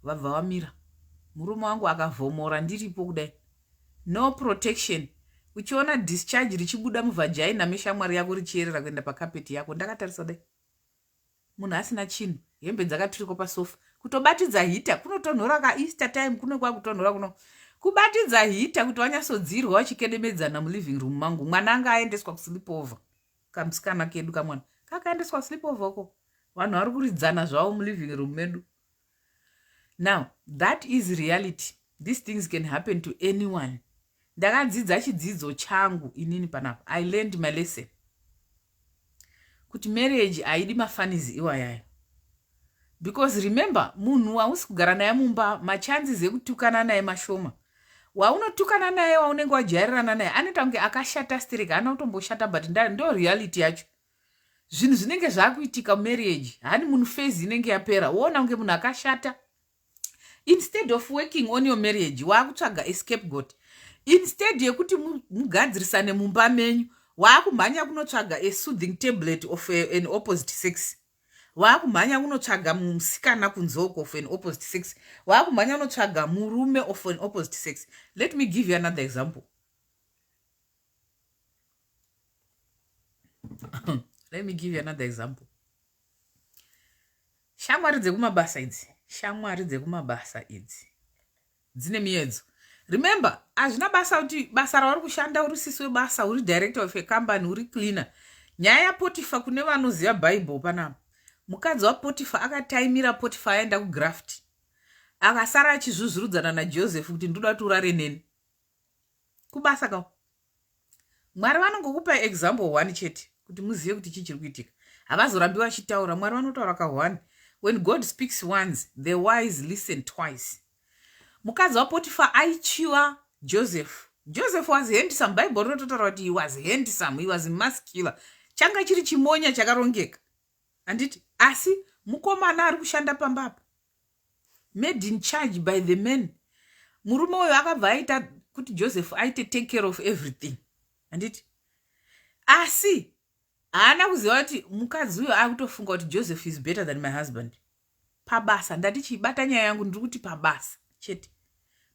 Vabva vamira. Murume wangu akavhomora ndiripo kudai, no protection. Uchiona discharge richibuda muvagina meshamwari yako, richierera kuenda pakapeti yako. Ndakatarisa dai, munhu asina chinhu, hembe dzakaturikwa pasofa, kutobatidza heater. Kunotonhora kaEaster time, kuno kwakutonhora kuno, kubatidza heater kuti vanyatsodzirwa, vachikedemedzana muliving room mangu. Mwana anga aendeswa kusleepover, kamusikana kedu, kamwana kakaendeswa kusleepover uko, vanhu vari kuridzana zvavo muliving room medu. Now that is reality. These things can happen to anyone. Ndakadzidza chidzidzo changu inini panapa. I learned my lesson kuti marriage haidi mafunnies iwayayo, because remember, munhu hausi kugara naye mumba, machances ekutukana naye mashoma. Waunotukana naye, waunenge wajairirana naye, anoita kunge akashata sterek, haana kutomboshata, but ndo reality yacho. Zvinhu zvinenge zvaakuitika mumarriage, honeymoon phase inenge yapera, woona kunge munhu akashata. Instead of working on your marriage, waakutsvaga escapegoat. Instead yekuti mugadzirisane mumba menyu. Waakumhanya kunotsvaga a soothing tablet of an opposite sex. Waakumhanya kunotsvaga musikana kunzoko of an opposite sex. Waakumhanya kunotsvaga murume of an opposite sex. Let me give you another example. Let me give you another example. Shamwari dzekumabasa idzi, shamwari dzekumabasa idzi dzine miedzo. Remember, hazvina basa kuti basa rauri kushanda uri sisi webasa, uri director of a company, uri cleaner. Nyaya yaPotifa, kune vanoziva Bible panapa, mukadzi waPotifa akataimira Potifa aenda kugraft, akasara achizvuzvurudzana naJoseph kuti ndoda kuti urare neni kubasa kao. Mwari vanongokupa example one chete kuti muzive kuti chii chiri kuitika. Havazorambi vachitaura. Mwari vanotaura ka1. When God speaks once, the wise listen twice. Mukadzi waPotifa aichiva Joseph. Joseph was handsome. Bible rinototaura kuti he was handsome, he was muscular. Changa chiri chimonya chakarongeka, handiti? Asi mukomana ari kushanda pamba apa, made in charge by the man. Murume uyo akabva aita kuti Joseph aite take care of everything, handiti? Asi haana kuziva kuti mukadzi uyo akutofunga kuti Joseph is better than my husband. Pabasa, ndati chibata nyaya yangu, ndiri kuti pabasa chete.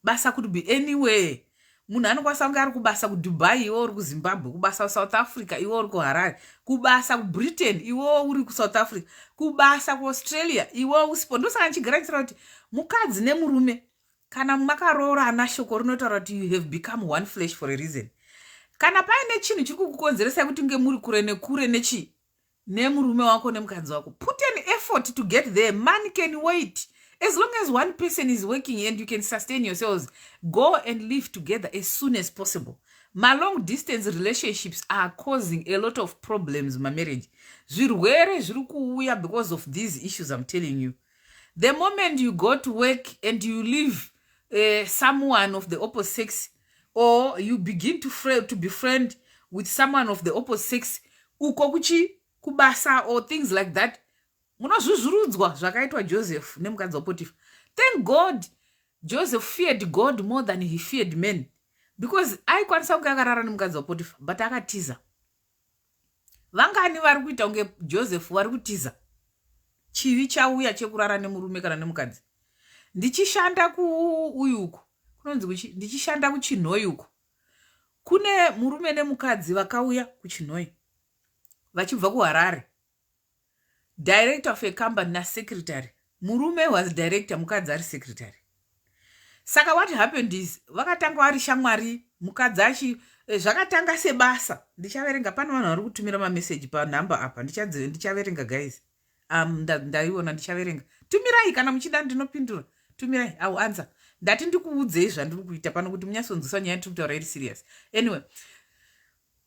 Basa could be anywhere. Munhu anokwanisa kunge ari kubasa kuDubai, iwe uri kuZimbabwe, kubasa kuSouth Africa, iwe uri kuHarare, kubasa kuBritain, iwe uri kuSouth Africa, kubasa kuAustralia, iwe usipo. Ndosaka ndichigara ndichitaura kuti mukadzi nemurume, kana makaroorana, shoko rinotaura kuti you have become one flesh for a reason. Kana paine chinhu chiri kukukonzeresai kuti nge muri kure nekure nechi nemurume wako nemukadzi wako, put an effort to get there. Money can wait. As long as one person is working and you can sustain yourselves, go and live together as soon as possible. Malong distance relationships are causing a lot of problems mumamarriage. Zvirwere zviri kuuya because of these issues. I'm telling you, the moment you go to work and you leave someone of the opposite sex, or you begin to befriend with someone of the opposite sex uko kuchi kubasa or things like that, munozvuzvurudzwa zvakaitwa Joseph nemukadzi waPotifa. Thank God Joseph feared God more than he feared men, because aikwanisa kunge akarara nemukadzi waPotifa, but akatiza. Vangani vari kuita kunge Joseph, vari kutiza chivi chauya chekurara nemurume kana nemukadzi? Ndichishanda kuuyu uku kunonzi kuchi, ndichishanda kuChinhoi uku, kune murume nemukadzi vakauya kuChinhoi vachibva kuHarare, director of a company nasecretary. Murume was director, mukadzi ari secretary. Saka what happened is vakatanga vari shamwari, mukadzi achi zvakatanga sebasa. Ndichaverenga, pane vanhu vari kutumira mameseji panhamba apa, ndichaverenga guys. Ndaiona, ndichaverenga. Tumirai kana muchida, ndinopindura. Tumirai, I will answer. Ndati ndikuudzei zvandiri kuita pano kuti munyatsonzwisa nyaya tiri kutaura iri serious. Anyway,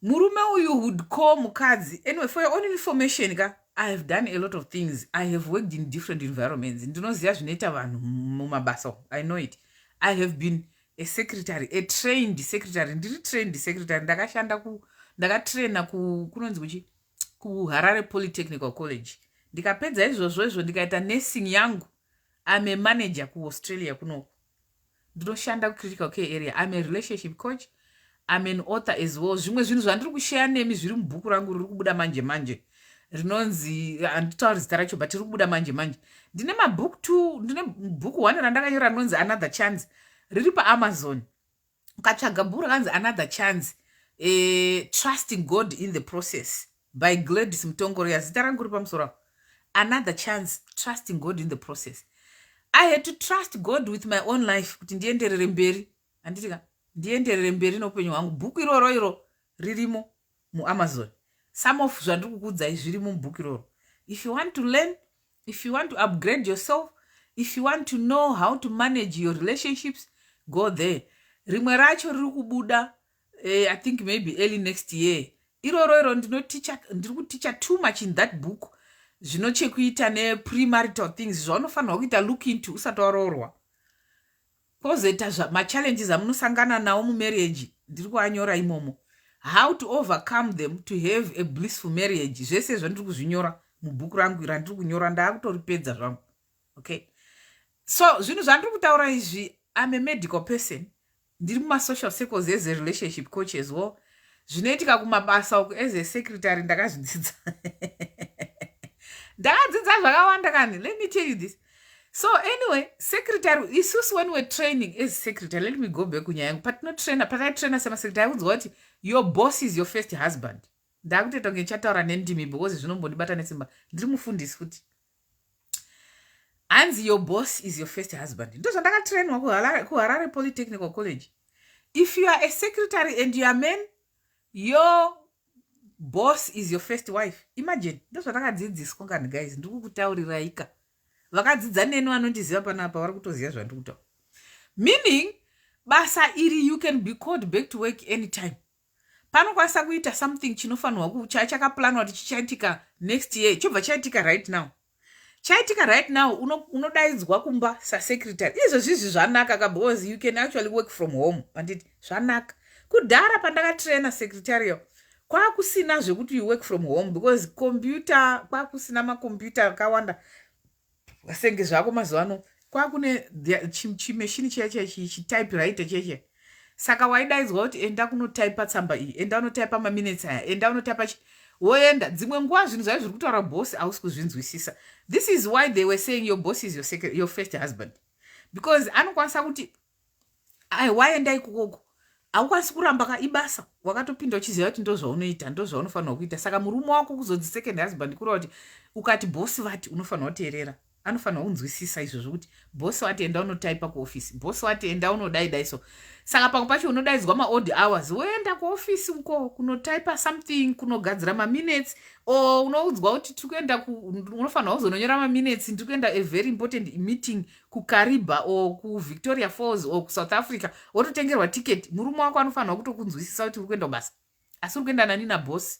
murume uyu would call mukadzi. Anyway, for your own information ka, I have done a lot of things. I have worked in different environments. Ndinoziva zvinoita vanhu mumabasa. I know it. I have been a secretary, a trained secretary. Ndiri trained secretary. Ndakashanda ku, ndakatraina ku, kunonzi kuchi, kuHarare Polytechnical College. Ndikapedza izvozvo izvo, ndikaita nursing yangu. I'm a manager kuAustralia kunoku. Ndinoshanda kucritical care area. I'm a relationship coach. I'm an author as well. Zvimwe zvinhu zvandiri kusheya nemi zviri mubhuku rangu riri kubuda manje manje, rinonzi, handitauri zita racho, but riri kubuda manje manje. Ndine mabhuku two. Ndine bhuku one randakanyora rinonzi Another Chance, riri paAmazon. Ukatsvaga bhuku rakanzi Another Chance, Trusting God in the Process by Gladys Mutongoria, zita rangu riri pamusoro apo. Another Chance, Trusting God in the Process. I had to trust God with my own life kuti ndienderere mberi, handiti ka? Ndienderere mberi neupenyu hwangu. Bhuku iroro iro ririmo muAmazon. Some of zvandiri kukuudzai zvirimo mubhuku iroro. If you want to learn, if you want to upgrade yourself, if you want to know how to manage your relationships, go there. Rimwe racho riri kubuda, I think maybe early next year. Iroro iro ndinoticha, ndiri kuticha too much in that book, zvino chekuita nepremarital things, zvaunofanirwa kuita look into usati waroorwa. Kwozoita machallenges amunosangana nawo mumarriage, ndiri kuanyora imomo, how to overcome them to have a blissful marriage. Zvese izvo ndiri kuzvinyora mubhuku rangu randiri kunyora, ndaakutoripedza zvangu. Okay, so zvinhu zvandiri kutaura izvi, I'm a medical person. Ndiri mumasocial circles as a relationship coach as well. Zvinoitika kumabasa uku, as a secretary ndakazvidzidza, ndakadzidza zvakawanda kani. Let me tell you this. So anyway, secretary isusu, when we're training as secretary, let me go back kunyaya yangu. Patinotraina, pataitraina semasecretary, aiudzwa kuti your boss is your first husband. Ndakutoita kunge ndichataura nendimi because zvinombondibata nesimba, ndiri mufundisi futi. Hanzi your boss is your first husband. Ndo zvandakatrainwa kuHarare Polytechnical College. If you are a secretary and you are man, your boss is your first wife. Imagine, ndo zvandakadzidziswa kani. Guys, ndiri kukutauriraika, vakadzidza neni vanondiziva panapa vari kutoziva zvandiri kutaura. Meaning basa iri, you can be called back to work anytime. Panokwanisa kuita something chinofanirwa, chakaplanwa kuti chichaitika next year, chobva chaitika right now. Chaitika right now, unodaidzwa kumba sasecretary. Izvozvizvi zvanaka ka, because you can actually work from home, handiti? Zvanaka. Kudhara pandakatraina secretarial, kwakusina zvekuti you work from home, because computer, kwakusina makombyuta akawanda senge zvako mazuva ano. Kwakune chimeshini chiya chiya, chitypewriter chiya chiya. Saka waidaidzwa kuti enda kunotaipa tsamba iyi, enda unotaipa maminutes aya, enda unotaipa. Woenda. Dzimwe nguva zvinhu zvai zviri kutaura boss hausi kuzvinzwisisa. This is why they were saying your boss is your first husband, because anokwanisa kuti waenda ikokoko, haukwanisi kuramba ka, ibasa wakatopinda uchiziva kuti ndo zvaunoita, ndo zvaunofanirwa kuita. Saka murume wako kuzodzi second husband, kureva kuti ukati boss vati, unofanirwa kuteerera. Anofanirwa kunzwisisa izvozvo kuti boss wati enda unotaipa kuofisi, boss wati enda unodai dai. So saka pamwe pacho unodaidzwa maodd hours, woenda kuofisi uko kunotaipa something, kunogadzira maminutes, o unoudzwa kuti tiri kuenda, unofanirwa kuzononyora maminutes, ndiri kuenda a very important meeting kuKariba o kuVictoria Falls o kuSouth Africa, wototengerwa ticket. Murume wako anofanirwa kutokunzwisisa kuti uri kuenda kubasa, asi uri kuenda nani? Naboss.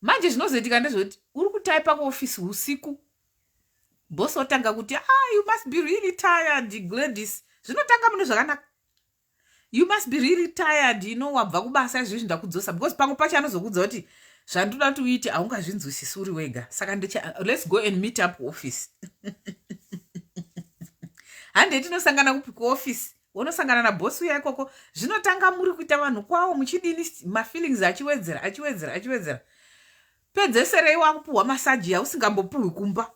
Manje zvinozoitika ndezvekuti uri kutaipa kuofisi usiku, boss otanga kuti, "Ah, you must be really tired, Gladys." Zvinotanga mune zvakanaka. "You must be really tired, wabva kubasa izvezvi, ndakudzosa." Because pamwe pacho anozokudza kuti zvandoda kuti uite haungazvinzwisisi uri wega, saka let's go and meet up kuoffice. Handei tinosangana kupi? Kuoffice. Wonosangana naboss uya ikoko. Zvinotanga muri kuita vanhu kwavo muchidini, mafeelings achiwedzera, achiwedzera, achiwedzera. Pedzeserei wakupuhwa massage yausingambopuhwi kumba,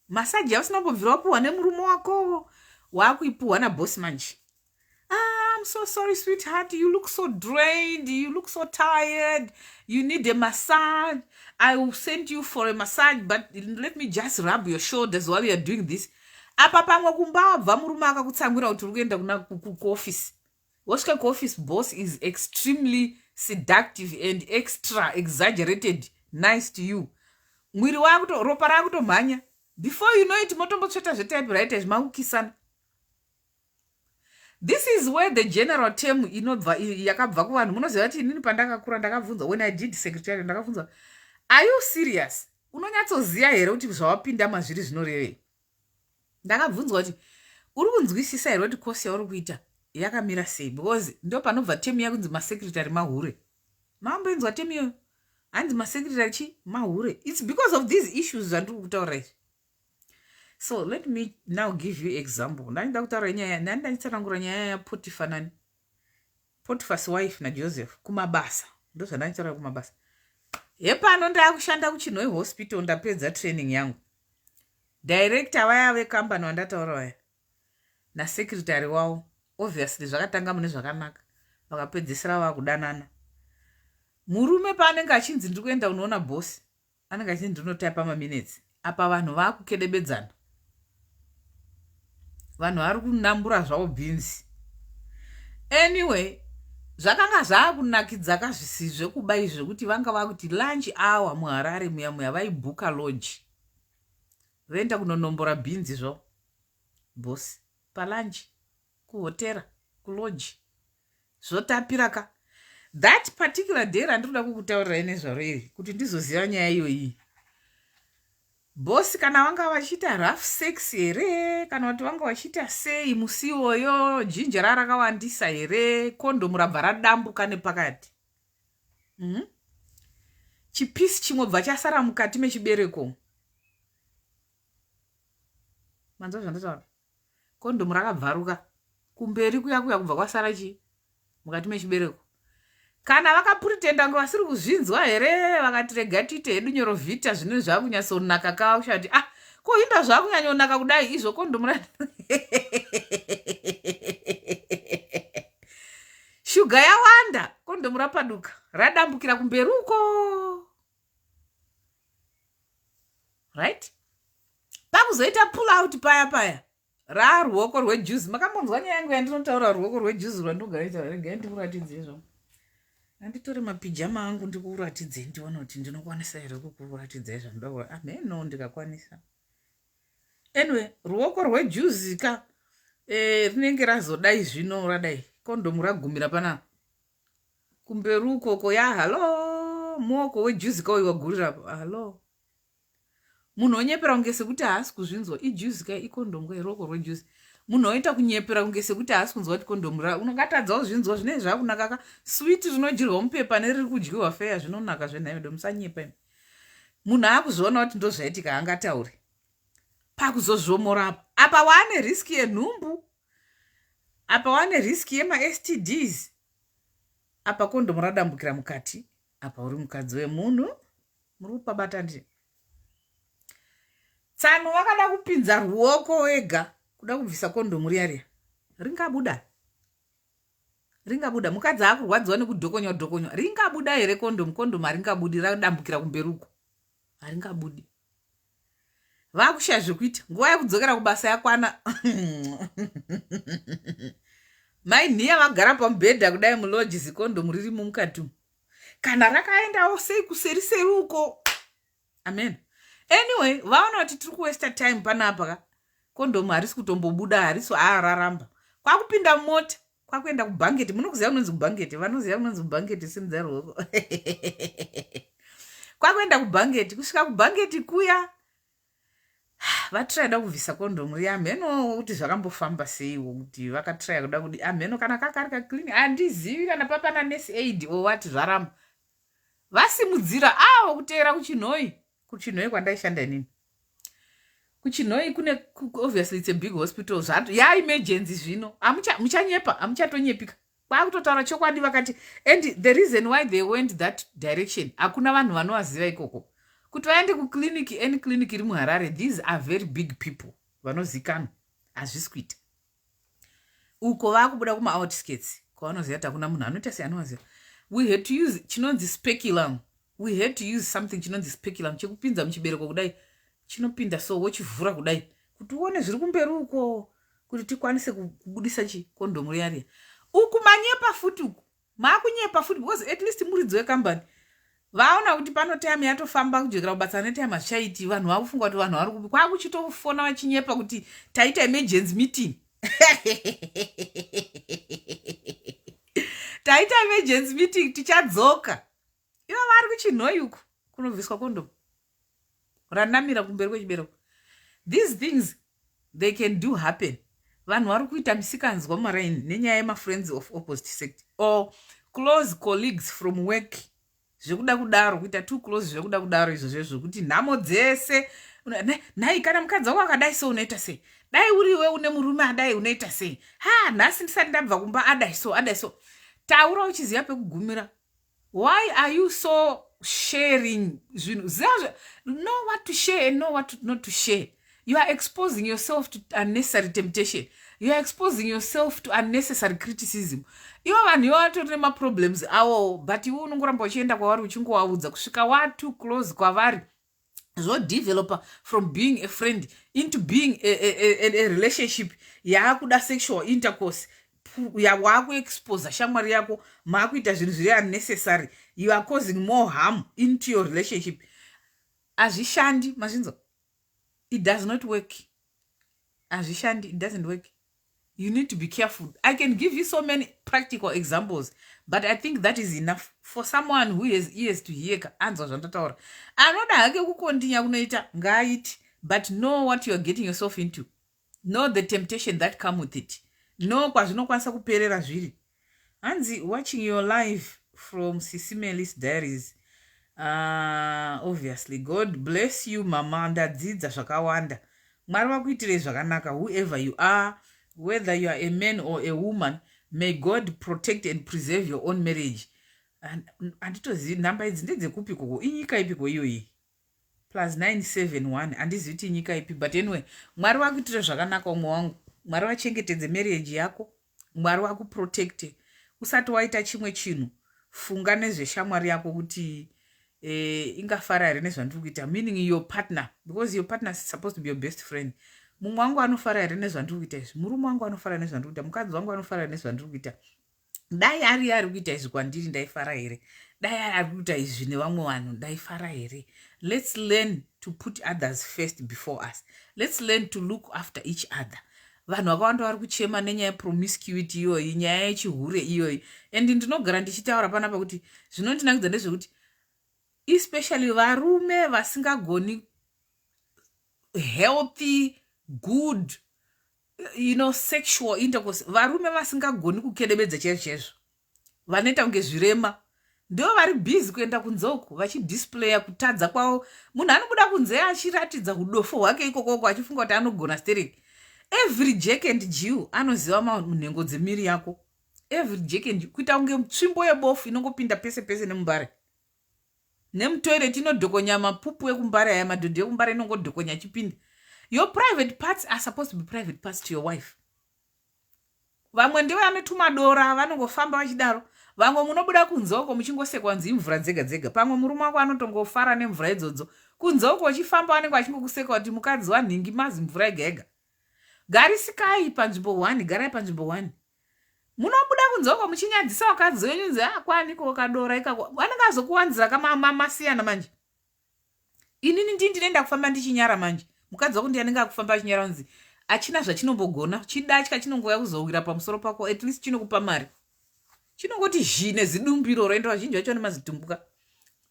massage yausina kumbobvira wapuhwa nemurume wako, waakuipuhwa naboss manje. "Ah, I'm so sorry, sweetheart, you look so drained, you look so tired, you need a massage. I will send you for a massage, but let me just rub your shoulders while you are doing this." Apa pamwe kumba wabva murume akakutsamwira kuti uri kuenda kuofisi. Wosvika kuoffice, boss is extremely seductive and extra exaggerated nice to you. Mwiri wakuto, ropa rakutomhanya. Before you know it, motombotsveta zvetypewriter zvimakukisana. This is where the general term inobva, yakabva kuvanhu. Munoziva kuti inini pandakakura ndakabvunza, when I did secretary, ndakabvunza, "Are you serious? Unonyatsoziva here kuti zvawapinda mazviri zvinorevei?" Ndakabvunzwa kuti, "Uri kunzwisisa here kuti course yauri kuita yakamira sei?" Because ndo panobva term yakunzi masecretary mahure. Mamboinzwa term iyoyo, hanzi masecretary chi mahure. It's because of these issues zvandiri kutaura izvi. So let me now give you example. Ndandida kutaura nyaya, ndani ndanditsanangura nyaya yaPotifa nani, Potiphas wife naJoseph kumabasa. Ndo zvandanditaura kumabasa. Hepano ndaakushanda kuChinhoyi Hospital, ndapedza training yangu. Director vaya vekambani vandataura vaya nasecretary wavo, obviously zvakatanga mune zvakanaka, vakapedzisira vakudanana. Murume paanenge achinzi ndiri kuenda unoona boss, anenge achinzi ndinotaipa maminutes. Apa vanhu vaakukedebedzana, vanhu vari kunambura zvavo bhinzi. Anyway, zvakanga zvaakunakidza kazvisi zvekuba izvi, zvekuti vanga vakuti lunch hour muHarare muya muya, vaibhuka lodge, voenda kunonombora bhinzi zvo boss palunch kuhotera, kulodge, zvotapira ka. That particular day randinoda kukutaurirai nezvaro iri, kuti ndizoziva nyaya iyoyi, boss kana vanga vachiita rough sex here, kana kuti vanga vachiita sei musi iwoyo, jinjera rakawandisa here, kondomu rabva radambuka nepakati. Chipisi chimwe bva chasara mukati mechibereko. Manzwa zvandataura? Kondomu rakabvaruka kumberi kuya kuya, kubva kwasara chii mukati mechibereko. Kana vakapuritenda kunge vasiri kuzvinzwa here, vakati rega tiite hedu nyorovhita, zvinhu zvakunyatsonaka kava kushaya kuti ah, ko inda zvakunyanyonaka kudai izvo kondomu ra shuga yawanda, kondomu rapaduka, radambukira kumberi uko, right? Pakuzoita pull out paya paya raruoko rwejuzi. Makambonzwa nyaya yangu yandinotaura, ruoko rwejuzi rwandinogara itaura? Regai ndikuratidzei zvangu. Anditore mapijama angu ndikuratidzei, ndione kuti ndinokwanisa here kukuratidzai zvandoda. Ameno ndikakwanisa. Anyway, ruoko rwejuzi ka rinenge razodai zvino, radai, kondomu ragumira panapa kumberi ukoko. Ya, hallo, muoko wejuzi kauyu wagurira hallo. Munhu onyepera kunge sekuti haasi kuzvinzwa. Ijuzi kai, ikondomu kai, ruoko rwejuzi. Munhu oita kunyepera kunge sekuti haasi kunzwa kuti kondomu ra unongatadza kuzvinzwa. Zvinenge zvakunaka ka, switi rinodyirwa mupepa neriri kudyiwa feya zvinonaka zvenhaido. Musanyepa imi. Munhu aakuzviona kuti ndozvaitika, haangatauri. Pakuzozvomora apa, apa waane risk yenhumbu, apa waane risk yemaSTDs, apa kondomu radambukira mukati, apa uri mukadzi wemunhu. Muri kupabata? Ndi tsano vakada kupinza ruoko wega kuda kubvisa kondomu riya riya, ringabuda? Ringabuda? Mukadzi aakurwadziwa nekudhokonywa dhokonywa, ringabuda here kondomu? Kondomu haringabudi, radambukira kumberi uko, haringabudi. Vakushaya zvekuita. Nguva yekudzokera kubasa yakwana. Mai Nhiya vagara pamubhedha kudai mulodge, zikondomu ririmo mukati umu. Kana rakaendawo sei kuseri seri uko, amen. Anyway, vaona kuti tiri kuwaster time panapa ka, kondomu harisi kutombobuda, harisi, aararamba. Kwakupinda mumota, kwakuenda kuBhanket. Munokuziva kunonzi kuBhanket? Vanoziva kunonzi kuBhanket, simudza ruoko. Kwakuenda kuBhanket. Kusvika kuBhanket kuya, vatraya kubvisa kondomu riya. Mheno kuti zvakambofamba seiwo, kuti vakatraya kuda kudi, amheno kana kakari kaclinic, handizivi kana papana nurse aid or what. Zvaramba. Vasimudzira avo kuteera kuChinhoi. KuChinhoi kwandaishanda inini, kuChinhoi kune, obviously it's a big hospital. Yaemergency zvino, muchanyepa, hamuchatonyepika, kwakutotaura chokwadi. Vakati, and the reason why they went that direction, hakuna vanhu vanovaziva ikoko kuti vaende kuclinic, any clinic iri muHarare. These are very big people vanozikanwa. Hazvisi kuita uko. Vakubuda kumaoutskirts kwavanoziva kuti hakuna munhu anoita sei anovaziva. We had to use chinonzi speculum. We had to use something chinonzi speculum, chekupinza muchibereko kudai, chinopinda so, wochivhura kudai kuti uone zviri kumberi uko, kuti tikwanise kubudisa chikondomu riya riya. Uku manyepa futi, uku maakunyepa futi, because at least muridzi wekambani vaona kuti pano time yatofamba, kudzokera kubasa netime hazvichaiti. Vanhu vakufunga kuti vanhu vari kupi. Kwakuchitofona vachinyepa kuti taita emergency meeting, taita emergency meeting, tichadzoka. Ivo vari kuChinhoi uku kunobviswa kondomu ranamira kumberi kwechibereko. These things, they can do happen. Vanhu vari kuita misikanzwa mumaraini nenyaya yemafriends of opposite sex or close colleagues from work, zvekuda kudaro, kuita too close zvekuda kudaro. Izvozvo zvokuti nhamo dzese, nhai, kana mukadzi wako akadai so, unoita sei? Dai uriwe une murume adai, unoita sei? Ha, nhasi ndisati ndabva kumba adai so, adai so. Taura uchiziva pekugumira. Why are you so sharing zvinhu? Ziva, know what to share and know what not to share. You are exposing yourself to unnecessary temptation. You are exposing yourself to unnecessary criticism. Ivo vanhu ivo vatori nemaproblems avowo, but iwe unongoramba uchienda kwavari uchingovaudza kusvika watoo close kwavari, zvodevelopa from being a friend into being a relationship yaakuda sexual intercourse. Waakuexposa shamwari yako, maakuita zvinhu zviri unnecessary. You are causing more harm into your relationship. Hazvishandi, mazvinzwa? It does not work. Hazvishandi, it doesn't work. You need to be careful. I can give you so many practical examples, but I think that is enough for someone who has ears to hear. Anzwa zvandataura, anoda hake kukontinya kunoita, ngaaiti, but know what you are getting yourself into. Know the temptation that come with it. Know kwazvinokwanisa kuperera zviri. Hanzi, "Watching your live from Sisimelis Diaries." Obviously, God bless you, mama. Ndadzidza zvakawanda. Mwari vakuitirei zvakanaka, whoever you are, whether you are a man or a woman. May God protect and preserve your own marriage. Handitozivi nhamba idzi ndedzekupi koko, inyika ipiko iyoyi? +971, handizivi kuti inyika ipi, but anyway, Mwari vakuitire zvakanaka, umwe wangu. Mwari vachengetedze marriage yako, Mwari vakuprotecte. Usati waita chimwe chinhu, funga nezveshamwari yako kuti ingafara here nezvandiri kuita, meaning your partner, because your partner is supposed to be your best friend. Mumwe wangu anofara here nezvandiri kuita izvi? Murume wangu anofara nezvandiri kuita? Mukadzi wangu anofara here nezvandiri kuita? Dai ari kuita izvi kwandiri, ndaifara here? Dai ari kuita izvi nevamwe vanhu, ndaifara here? Let's learn to put others first before us. Let's learn to look after each other. Vanhu vakawanda vari kuchema nenyaya yepromiscuity iyoyi, nyaya yechihure iyoyi, and ndinogara ndichitaura panapa kuti zvinondinakidza ndezvekuti especially varume vasingagoni healthy, good sexual intercourse, varume vasingagoni kukedebedza chaizvo chaizvo, vanoita kunge zvirema, ndo vari busy kuenda kunze uku vachidisplaya kutadza kwavo. Munhu anobuda kunze achiratidza udofo hwake ikokoko, achifunga kuti anogona stereki. Every Jack and Jill anoziva nhengo dzemiri yako, every Jack and kuita kunge tsvimbo yebofu inongopinda pese pese nemumbare, nemutoilet, inodhokonya mapupu ekumbare aya, madhodhi ekumbare, inongodhokonya achipinda. Your private parts are supposed to be private parts to your wife. Vamwe ndevane tumadora, vanongofamba vachidaro. Vamwe munobuda kunze uko muchingosekwa nzi imvura dzega dzega. Pamwe murume wako anotongofara nemvura idzodzo. Kunze uko uchifamba, vanenge vachingokuseka kuti mukadzi wanhingi, mazi mvura ega ega. Garisikai panzvimbo 1, garai panzvimbo 1. Munobuda kunze uko muchinyadzisa vakadzi venyu, nzi akwaniko ah, kadora ikako, vanenge azokuwanzira kamasiyana. Manje inini ndii ndinoenda kufamba ndichinyara. Manje mukadzi wako ndiye anenge akufamba achinyara, kunzi achina zvachinombogona, chidatya chinongouya kuzowira pamusoro pako. At least chinokupa mari, chinongoti zhi nezidumbu iroro, ende vazhinji vacho nemazitumbuka,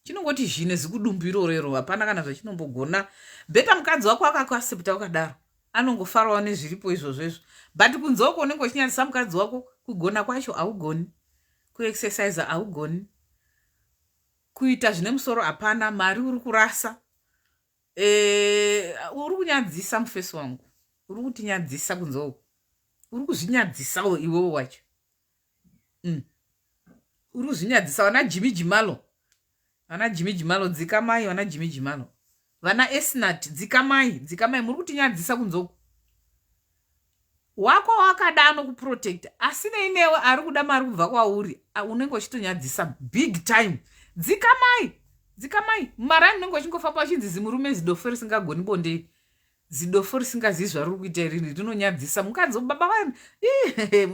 chinongoti zhi nezikudumbu iroro iro, hapana kana zvachinombogona. Better mukadzi wako akakuaccepta wakadaro, anongofarawo nezviripo izvozvo izvo. But kunze uko unenge uchinyadzisa mukadzi wako. Kugona kwacho haugoni, kuexercisa haugoni, kuita zvine musoro hapana, mari uri kurasa, uri kunyadzisa mufesi wangu, uri kutinyadzisa kunze uko, uri kuzvinyadzisawo iwewo wacho. Uri kuzvinyadzisa. Vana Jimi Jimalo, vana Jimi Jimalo, dzikamai. Vana Jimi Jimalo, vana Esnat, dzikamai, dzikamai. Muri kutinyadzisa kunze uko. Wako wakada anokuprotecta, asi neinewe ari kuda mari kubva kwauri, unenge uchitonyadzisa big time. Dzikamai, dzikamai. Mari anenge uchingofamba uchinzi zimurume zidofo risingagoni bondei, zidofo risingazivi zvariri kuita irini, rinonyadzisa mukadzi. Baba vanhu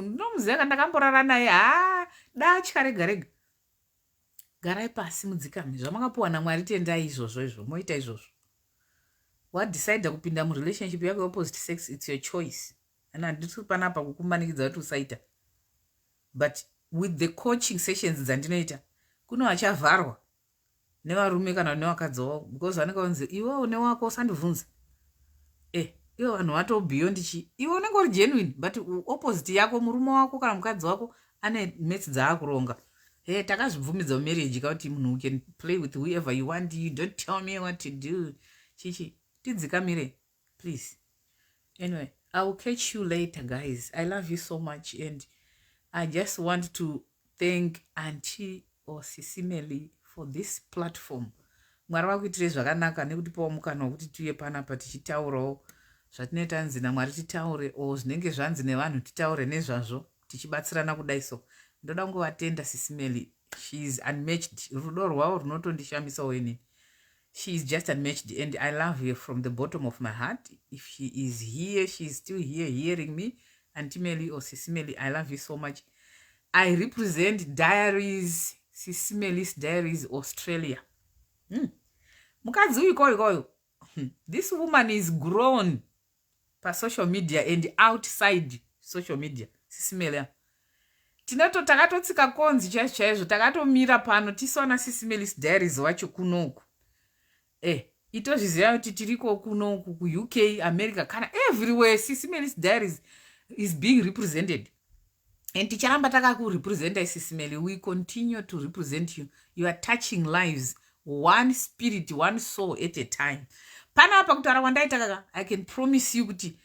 ndinomuziva kandakamborara naye, ha, datya rega rega. Garai pasi, mudzikame. Zvamakapiwa naMwari, tendai izvozvo izvo, moita izvozvo. Wadecida kupinda murelationship yako opposite sex, it's your choice, and handisi panapa kukumanikidza kuti usaita. But with the coaching sessions dzandinoita kuno, vachavharwa nevarume kana nevakadzi wavo, because vanenge vanzi, "Iwe une wako, usandibvunza." Ivo vanhu vato beyond chi, iwe unenge uri genuine, but opposite yako, murume wako kana mukadzi wako, ane maths dzaakuronga. He, takazvibvumidza mumarriage kakuti munhu can play with whoever you want. You don't tell me what to do. Chichi tidzikamire, please. Anyway, I will catch you later, guys. I love you so much, and I just want to thank Auntie or Sisi Melly for this platform. Mwari vakuitirei zvakanaka nekutipawo mukana wekuti tiuye panapa tichitaurawo zvatinenge tanzi naMwari titaure, o zvinenge zvanzi nevanhu titaure nezvazvo, tichibatsirana kudai. So ndoda kungovatenda Sisi Melly. She is unmatched. Rudo rwavo runotondishamisawo inini. She is just unmatched, and I love her from the bottom of my heart. If she is here, she is still here hearing me, Auntie Melly or Sisi Melly, I love you so much. I represent Diaries, Sisi Melly's Diaries Australia. Mukadzi uyu ikoyo ikoyo, this woman is grown pasocial media and outside social media. Sisi Melly, tinoto takatotsika konzi chaizvo chaizvo, takatomira pano tisaona Sisi Melly's Diaries wacho kunoku. Itozviziva kuti tiriko kunoku kuUK, America, kana everywhere Sisi Melly's Diaries is being represented, and ticharamba takakurepresenta. Sisi Melly, we continue to represent you. You are touching lives, one spirit, one soul at a time. Panapa kutaura kwandaita kaka, I can promise you kuti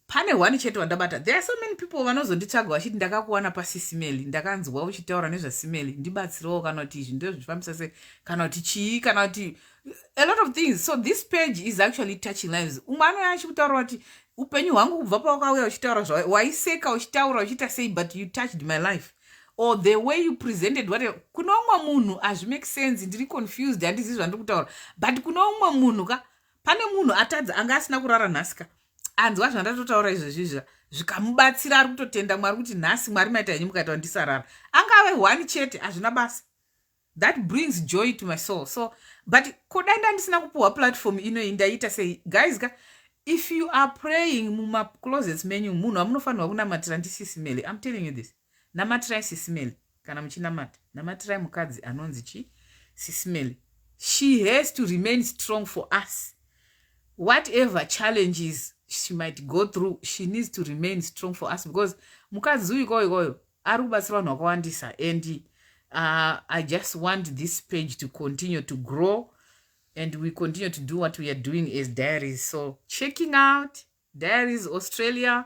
Pane one chete wandabata. There are so many people vanozonditsvaga vachiti, "Ndakakuwana paSis Melly, ndakanzwa uchitaura nezvaSis Melly, ndibatsirewo," kana kuti, "Izvi ndozvifambisa sei," kana kuti chii, kana kuti a lot of things. So this page is actually touching lives. Umwe anouya achikutaura kuti, "Upenyu hwangu kubva pawakauya uchitaura, waiseka uchitaura, uchiita sei, but you touched my life," or the way you presented whatever. Kune umwe munhu hazvimake sense, "Ndiri confused, handizivi zvandiri kutaura," but kune umwe munhu ka, pane munhu atadza anga asina kurara nhasi ka, anzwa zvandatotaura izvezvizva, zvikamubatsira, ari kutotenda Mwari kuti, "Nhasi Mwari maita henyu mukaita kuti ndisarara." Angave one chete, hazvina basa. That brings joy to my soul. So, but kodai ndandisina kupuhwa platform inoyi, ndaita sei, guys ka? If you are praying mumaclosets menyu, munhu amunofanirwa kunamatira ndiSis Melly. I'm telling you this. Namatirai Sis Melly. Kana muchinamata, namatirai mukadzi anonzi chi Sis Melly. She has to remain strong for us. Whatever challenges she might go through, she needs to remain strong for us, because mukadzi uyu ikoyo ikoyo ari kubatsira vanhu vakawandisa. And I just want this page to continue to grow and we continue to do what we are doing as Diaries. So checking out, Diaries Australia.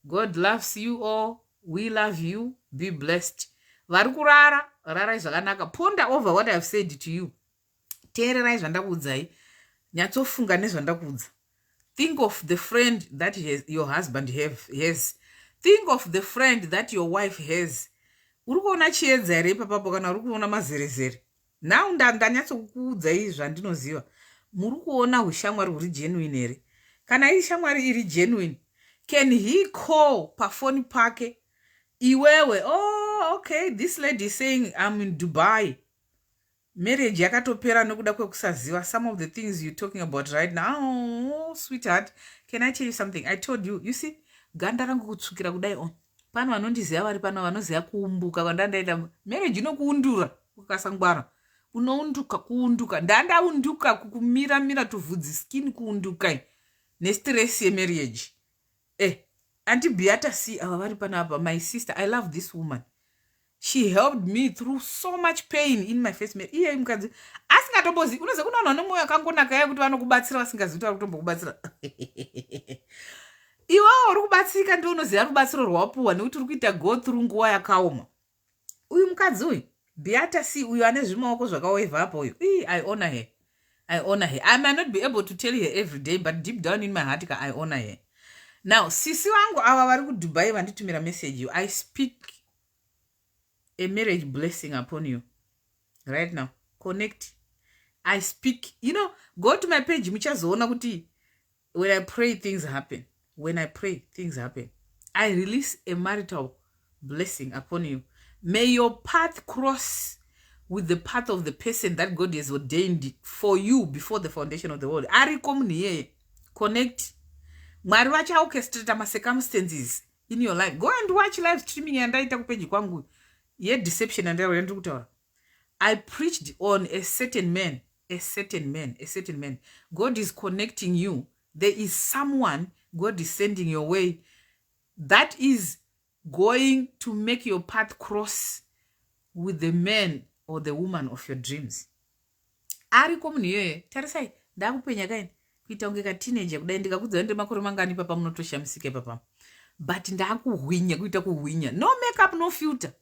God loves you all. We love you. Be blessed. Vari kurara, rarai zvakanaka. Ponder over what I have said to you. Teererai zvandakuudzai, nyatsofunga nezvandakuudza. Think of the friend that your husband has. Think of the friend that your wife has. Uri kuona chiedza here ipapapo, kana uri kuona mazerezere? Now ndanyatsokuudzai zvandinoziva. Muri kuona ushamwari huri genuine here? Kana iri shamwari iri genuine, can he call pafoni pake iwewe? "Oh, okay, this lady is saying I'm in Dubai, marriage yakatopera nekuda kwekusaziva some of the things you're talking about right now." Oh, sweetheart, can I tell you something? I told you. You see ganda rangu kutsvukira kudai on pano. Vanondiziva vari pano vanoziva kuumbuka kwandandaita. Marriage inokuundura, ukasangwara unounduka, kuunduka. Ndandaunduka, kumiramira tuvhudzi, skin kuunduka nestress yemarriage. Auntie Beata C ava vari panapa, my sister, I love this woman. She helped me through so much pain in my first marriage. Iye mukadzi asingatombozi, unoziva kuna vanhu vane mwoyo akangonaka ya kuti vanokubatsira vasingazivi kuti vari kutombokubatsira. Iwewo uri kubatsirika, ndo unoziva rubatsiro rwawapuhwa nekuti uri kuita go through nguva yakaoma. Uyu mukadzi uyu, Beata C uyu, ane zvimaoko zvakawevha apo uyu, I honor her, I honor her. I may not be able to tell her every day, but deep down in my heart ka, I honor her. Now, sisi vangu ava vari kuDubai vanditumira message you, I speak a marriage blessing upon you right now. Connect. I speak, go to my page, muchazoona kuti when I pray, things happen. When I pray, things happen. I release a marital blessing upon you. May your path cross with the path of the person that God has ordained for you before the foundation of the world. Ariko munhu iyeye. Connect. Mwari vachaorchestrata macircumstances in your life. Go and watch live streaming yandaita kupage kwangu yedeception yandiri kutaura. I preached on a certain man, a certain man, a certain man. God is connecting you. There is someone God is sending your way that is going to make your path cross with the man or the woman of your dreams. Ariko munhu iyeye. Tarisai, ndakupenya kaini, kuita kunge kateenager kudai. Ndikakudzai ndiri makore mangani ipapa, munotoshamisika ipapa, but ndakuhwinya, kuita kuhwinya. No makeup, no filter.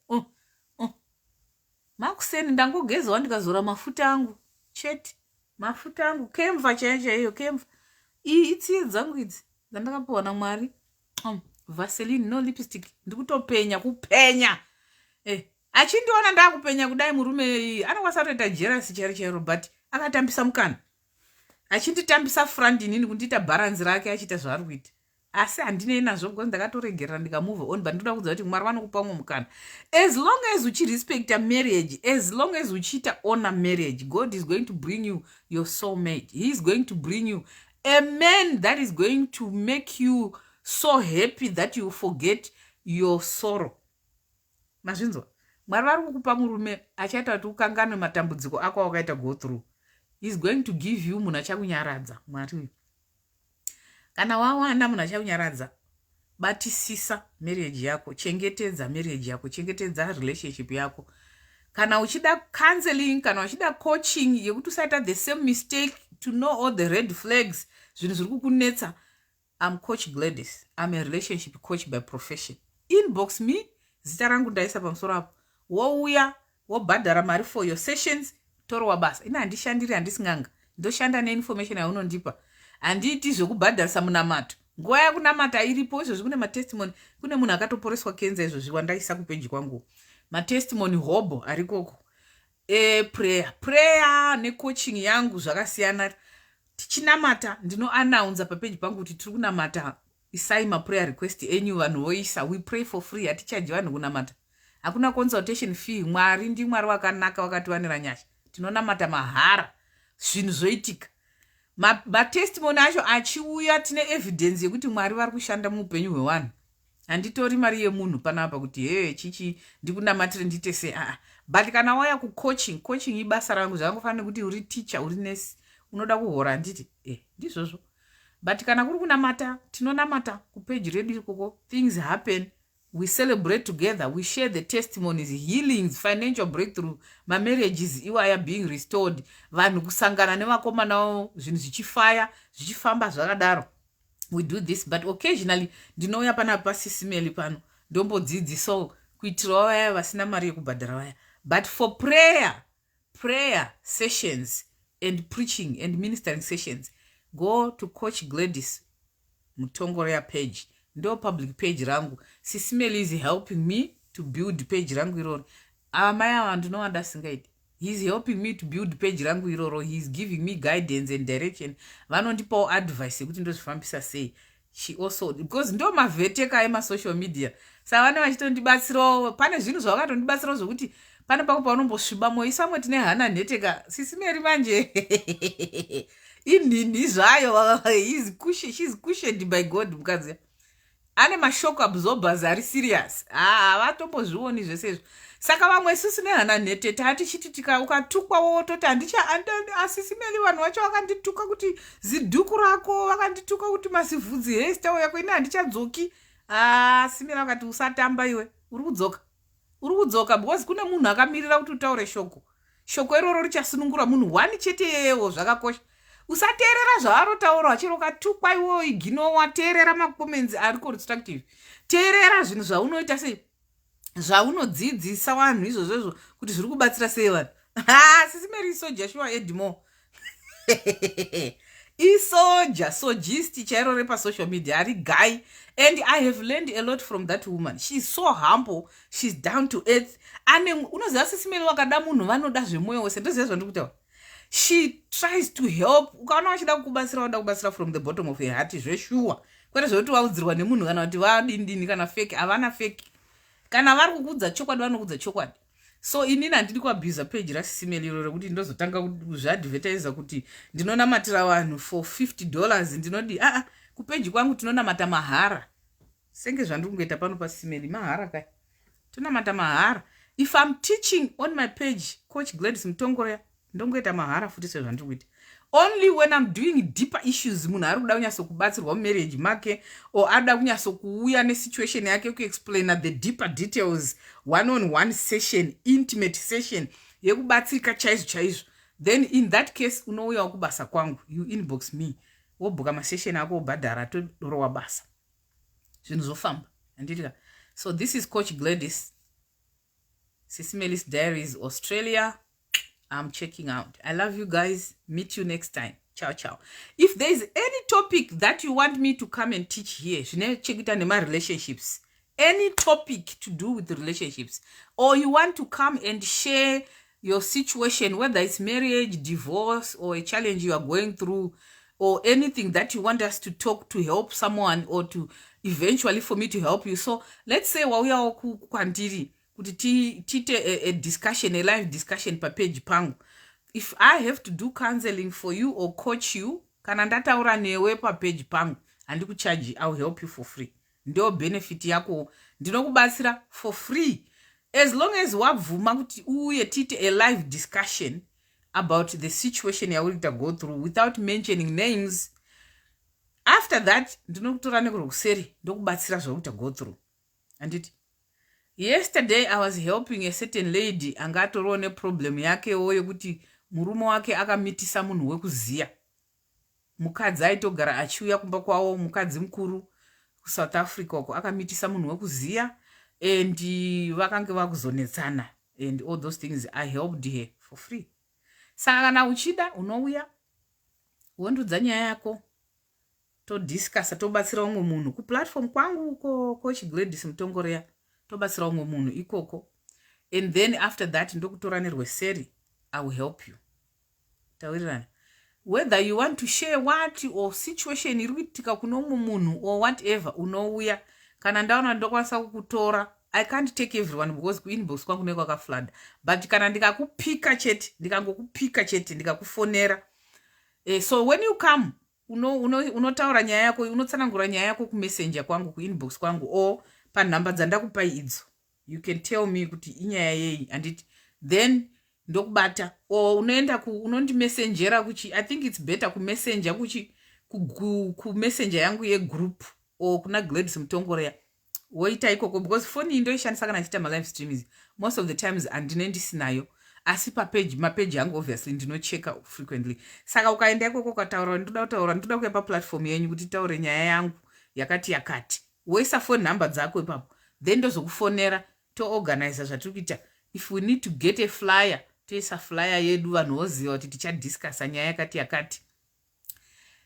Makuseni ndangogezawo, ndikazora mafuta angu chete, mafuta angu kemva chaiyo chaiyo kemva. Iyi itsiye dzangu idzi dzandakapiwa naMwari. Vaseline, no lipstick. Ndikutopenya, kupenya. Achindiona ndakupenya kudai, murume anokwanisa kutoita jealous chairo chairo, but akatambisa mukana, achinditambisa front, inini kundiita bharanzi rake, achiita zvaari kuita. Asi handinei nazvo because ndakatoregerera, ndikamove on. But ndoda kudza kuti Mwari vanokupa umwe mukana. As long as uchirespecta marriage, as long as uchiita honor marriage, God is going to bring you your soulmate. He is going to bring you a man that is going to make you so happy that you forget your sorrow. Mazvinzwa? Mwari vari kukupa murume achaita kuti ukanganwe matambudziko ako awakaita go through. He is going to give you munhu achakunyaradza. Mwari uyu, kana wawana munhu achakunyaradza, batisisa marriage yako, chengetedza marriage yako, chengetedza relationship yako. Kana uchida counseling, kana uchida coaching yekuti usaita the same mistake, to know all the red flags, zvinhu zviri kukunetsa. I'm Coach Gladys. I'm a relationship coach by profession. Inbox me, zita rangu ndaisa pamusoro apo. Wouya wobhadhara mari for your sessions, torowa basa. Ina handishandiri, handisi n'anga, ndoshanda neinformation yaunondipa. Handiiti zvekubhadharisa munamato. Nguva yakunamata iripo. Izvozvi kune matestimony, kune munhu akatoporeswa kenza izvozvi wandaisa kupeji kwangu, matestimony hobo arikoko. Prayer necoaching yangu zvakasiyana. Tichinamata, ndinoannounza papeji pangu kuti tiri kunamata, isai maprayer request enyu. Vanhu voisa, we pray for free, hatichaji vanhu kunamata, hakuna consultation fee. Mwari ndimwari wakanaka, wakatiwanira nyasha. Tinonamata mahara, zvinhu zvoitika. Matestimony acho achiuya, tine evidence yekuti Mwari vari kushanda muupenyu hwevanhu. Handitori mari yemunhu panapa kuti he, chichi, ndikunamatire, ndiite sei. Aa, but kana waya kucoaching, coaching ibasa rangu. Zvakangofanira nekuti uri teacher, uri nesi, unoda kuhora, handiti? Ndizvozvo. But kana kuri kunamata, tinonamata kupeji redu ikoko. Things happen, we celebrate together, we share the testimonies, healings, financial breakthrough, mamarriages iwaya being restored, vanhu kusangana nevakomanawo, zvinhu zvichifaya, zvichifamba zvakadaro. We do this, but occasionally ndinouya panapa paSisi Melly pano, ndombodzidzisawo kuitirawo vaya vasina mari yekubhadhara vaya. But for prayer sessions and preaching and ministering sessions, go to Coach Gladys Mutongoreya page. Ndo public page rangu. Sisi Melly is helping me to build page rangu iroro. Amai ava ndinovada singaiti. He is helping me to build page rangu iroro. He is giving me guidance and direction. Vanondipawo advice yekuti ndozvifambisa sei. She also, because ndo mavheteka emasocial media, saka vane vachitondibatsirawo. Pane zvinhu zvavakatondibatsirawo zvokuti pane pako paunombosviba mwoyo. Isamwe tine hana nheteka. Sisi Melly manje inhinhi zvayo. She's cushioned by God. Mukadzi ane mashock absorbers ari serious, havatombozvioni zvese izvo. Saka vamwe isusu nehana nhete tatichiti tika ukatukwa wototi handicha. ASisi Melly, vanhu vacho vakandituka kuti zidhuku rako, vakandituka kuti mazivhudzi, hairstyle yako, ini handichadzoki. Sisi Melly vakati, "Usatamba iwe, uri kudzoka, uri kudzoka," because kune munhu akamirira kuti utaure shoko. Shoko iroro richasunungura munhu one chete yeyewo. Zvakakosha, usateerera zvavanotaura. Chero ukatukwa iwewo, ignore, teerera macomments ari constructive, teerera zvinhu zvaunoita sei, zvaunodzidzisa vanhu izvozvozvo, kuti zviri kubatsira sei vanhu. Sisi Melly isoja shuwa. Edmore isoja, sojist chairo repasocial media, ari guy, and I have learned a lot from that woman. She is so humble, she is down to earth. Ane unoziva, Sisi Melly wakada munhu, vanoda zvemwoyo wese. Ndoziva zvandiri kutaura. She tries to help. Ukaona vachida kukubatsira, vanoda kubatsira from the bottom of her heart, zveshuwa, kwete zvekuti vaudzirwa nemunhu kana kuti vadindini kana fake. Havana fake. Kana vari kukudza chokwadi, vanokudza chokwadi. So inini handidi kuabhusa page raSisi Melly iro rekuti ndozotanga kuzviadvertisa kuti ndinonamatira vanhu for $50. Ndinodi aa, kupeji kwangu tinonamata mahara, senge zvandiri kungoita pano paSisi Melly, mahara kai, tonamata mahara. If I'm teaching on my page, Coach Gladys Mutongoreya, ndongoita mahara futi sezvandiri kuita. Only when I'm doing deeper issues, munhu ari kuda kunyatsokubatsirwa mumarriage make or ada kunyatsokuuya nesituation yake, kuexplaina the deeper details, one on one session, intimate session yekubatsirika chaizvo chaizvo, then in that case unouyawo kubasa kwangu. You inbox me, wobhuka masession ako, wobhadhara, todorowa basa, zvinhu zvofamba, handitika? So this is Coach Gladys, Sisi Melly's Diaries Australia. I'm checking out. I love you guys. Meet you next time. Ciao ciao. If there is any topic that you want me to come and teach here, zvine chekuita nema-relationships, any topic to do with relationships, or you want to come and share your situation, whether it's marriage, divorce, or a challenge you are going through, or anything that you want us to talk to help someone, or to eventually for me to help you. So let's say wauyawo kwandiri kuti tiite a discussion, a live discussion papage pangu. If I have to do counseling for you or coach you, kana ndataura newe papage pangu, handikuchaji. I will help you for free. Ndo benefit yako, ndinokubatsira for free as long as wabvuma kuti uye tiite a live discussion about the situation yauri kuita go through without mentioning names. After that, ndinokutora nekurwokuseri, ndokubatsira zvauri kuita go through, handiti? Yesterday I was helping a certain lady anga atoriwo neproblem yakewo yekuti murume wake akamitisa munhu wekuziya. Mukadzi aitogara achiuya kumba kwavo, mukadzi mukuru kuSouth Africa uko, akamitisa munhu wekuziya and vakange vakuzonetsana and all those things. I helped her for free. Saka kana uchida, unouya wondiudza nyaya yako, todiscussa, tobatsira umwe munhu kuplatform kwangu uko, Coach Gladys Mutongoreya. Tobatsira umwe munhu ikoko and then after that ndokutora nerweseri. I will help you. Taurirana whether you want to share what or situation iri kuitika kune umwe munhu or whatever. Unouya, kana ndaona ndokwanisa kukutora. I can't take everyone because kuinbox kwangu kunenge kwakaflooda, but kana ndikakupika chete, ndikangokupika chete, ndikakufonera, so when you come, unotaura nyaya yako, unotsanangura nyaya yako kumessenger kwangu, kuinbox kwangu or panhamba dzandakupai idzo. You can tell me kuti inyaya yei, handiti? Then ndokubata or unoenda unondimessenjera kuchi, I think it's better kumessenger kuchi, kumessenger yangu yegroup or kuna Gladys Mutongoreya, woita ikoko, because foni iyi ndoishandisa kana chiita malive streams. Most of the times handine ndisinayo, asi papeji, mapeji angu obviously ndinocheka frequently. Saka ukaenda ikoko ukataura, "Ndoda kutaura, ndoda kuya paplatform yenyu kuti taure nyaya yangu yakati yakati," woisa phone number dzako ipapo, then ndozokufonera, toorganiza zvatiri kuita. If we need to get a flyer, toisa flyer yedu, vanhu voziva kuti tichadiscussa nyaya yakati yakati.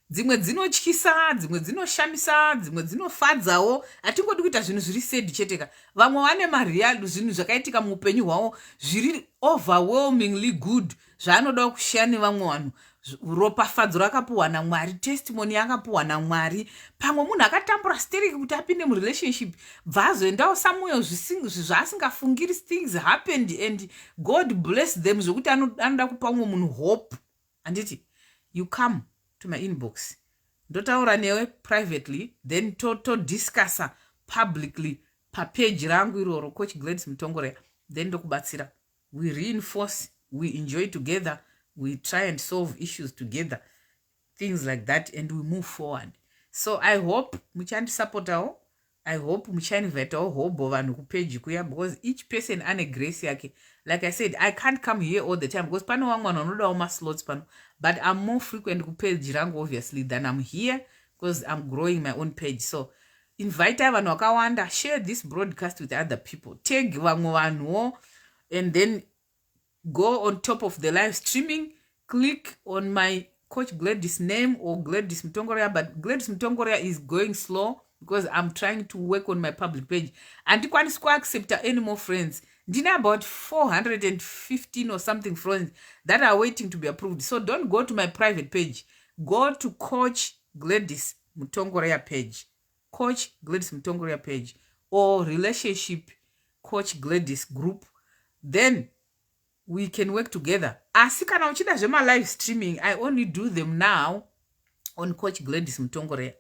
Dzimwe dzinotyisa, dzimwe dzinoshamisa, dzimwe dzinofadzawo. Hatingodi kuita zvinhu zviri sad cheteka. Vamwe vane mareal zvinhu zvakaitika muupenyu hwavo zviri overwhelmingly good, zvaanoda kushare nevamwe vanhu, ropafadzo rakapuhwa naMwari, testimony yakapuhwa naMwari. Pamwe munhu akatambura stereki kuti apinde murelationship, bva azoendawo somewhere zvaasingafungiri, things happened and God bless them zvokuti anoda kupa umwe munhu hope, handiti? You come to my inbox, ndotaura newe privately, then todiscussa to publicly papeji rangu iroro, Coach Gladys Mutongoreya, then ndokubatsira. We reinforce, we enjoy together, we try and solve issues together, things like that, and we move forward. So I hope muchandisapotawo. I hope muchainvitawo hobo vanhu kupeji kuya, because each person ane grace yake. Like I said, I can't come here all the time because pane vamwe vanhu vanodawo maslots pano, but I'm more frequent kupeji rangu obviously than I'm here because I'm growing my own page. So invitai vanhu vakawanda, share this broadcast with other people, tag vamwe vanhuwo, and then go on top of the live streaming, click on my Coach Gladys name or Gladys Mutongoria. But Gladys Mutongoria is going slow because I'm trying to work on my public page. Handikwanisi kuaccepta any more friends. Ndine about 415 or something friends that are waiting to be approved. So don't go to my private page. Go to Coach Gladys Mutongoria page, Coach Gladys Mutongoria page or Relationship Coach Gladys group, then we can work together. Asi kana uchida zvemalive streaming, I only do them now on Coach Gladys Mutongorea.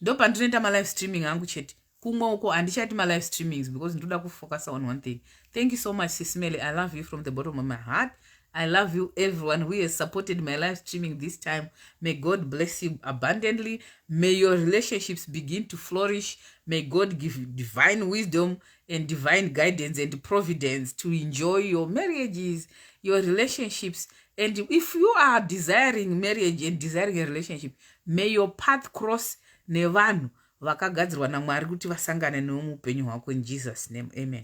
Ndo pandinoita malive streaming angu chete. Kumwe uko handichaiti malive streamings because ndoda kufocusa on one thing. Thank you so much, Sismele. I love you from the bottom of my heart. I love you, everyone who has supported my live streaming this time. May God bless you abundantly. May your relationships begin to flourish. May God give you divine wisdom and divine guidance and providence to enjoy your marriages, your relationships. And if you are desiring marriage and desiring a relationship, may your path cross nevanhu vakagadzirwa naMwari kuti vasangane newe muupenyu hwako. In Jesus' name, amen.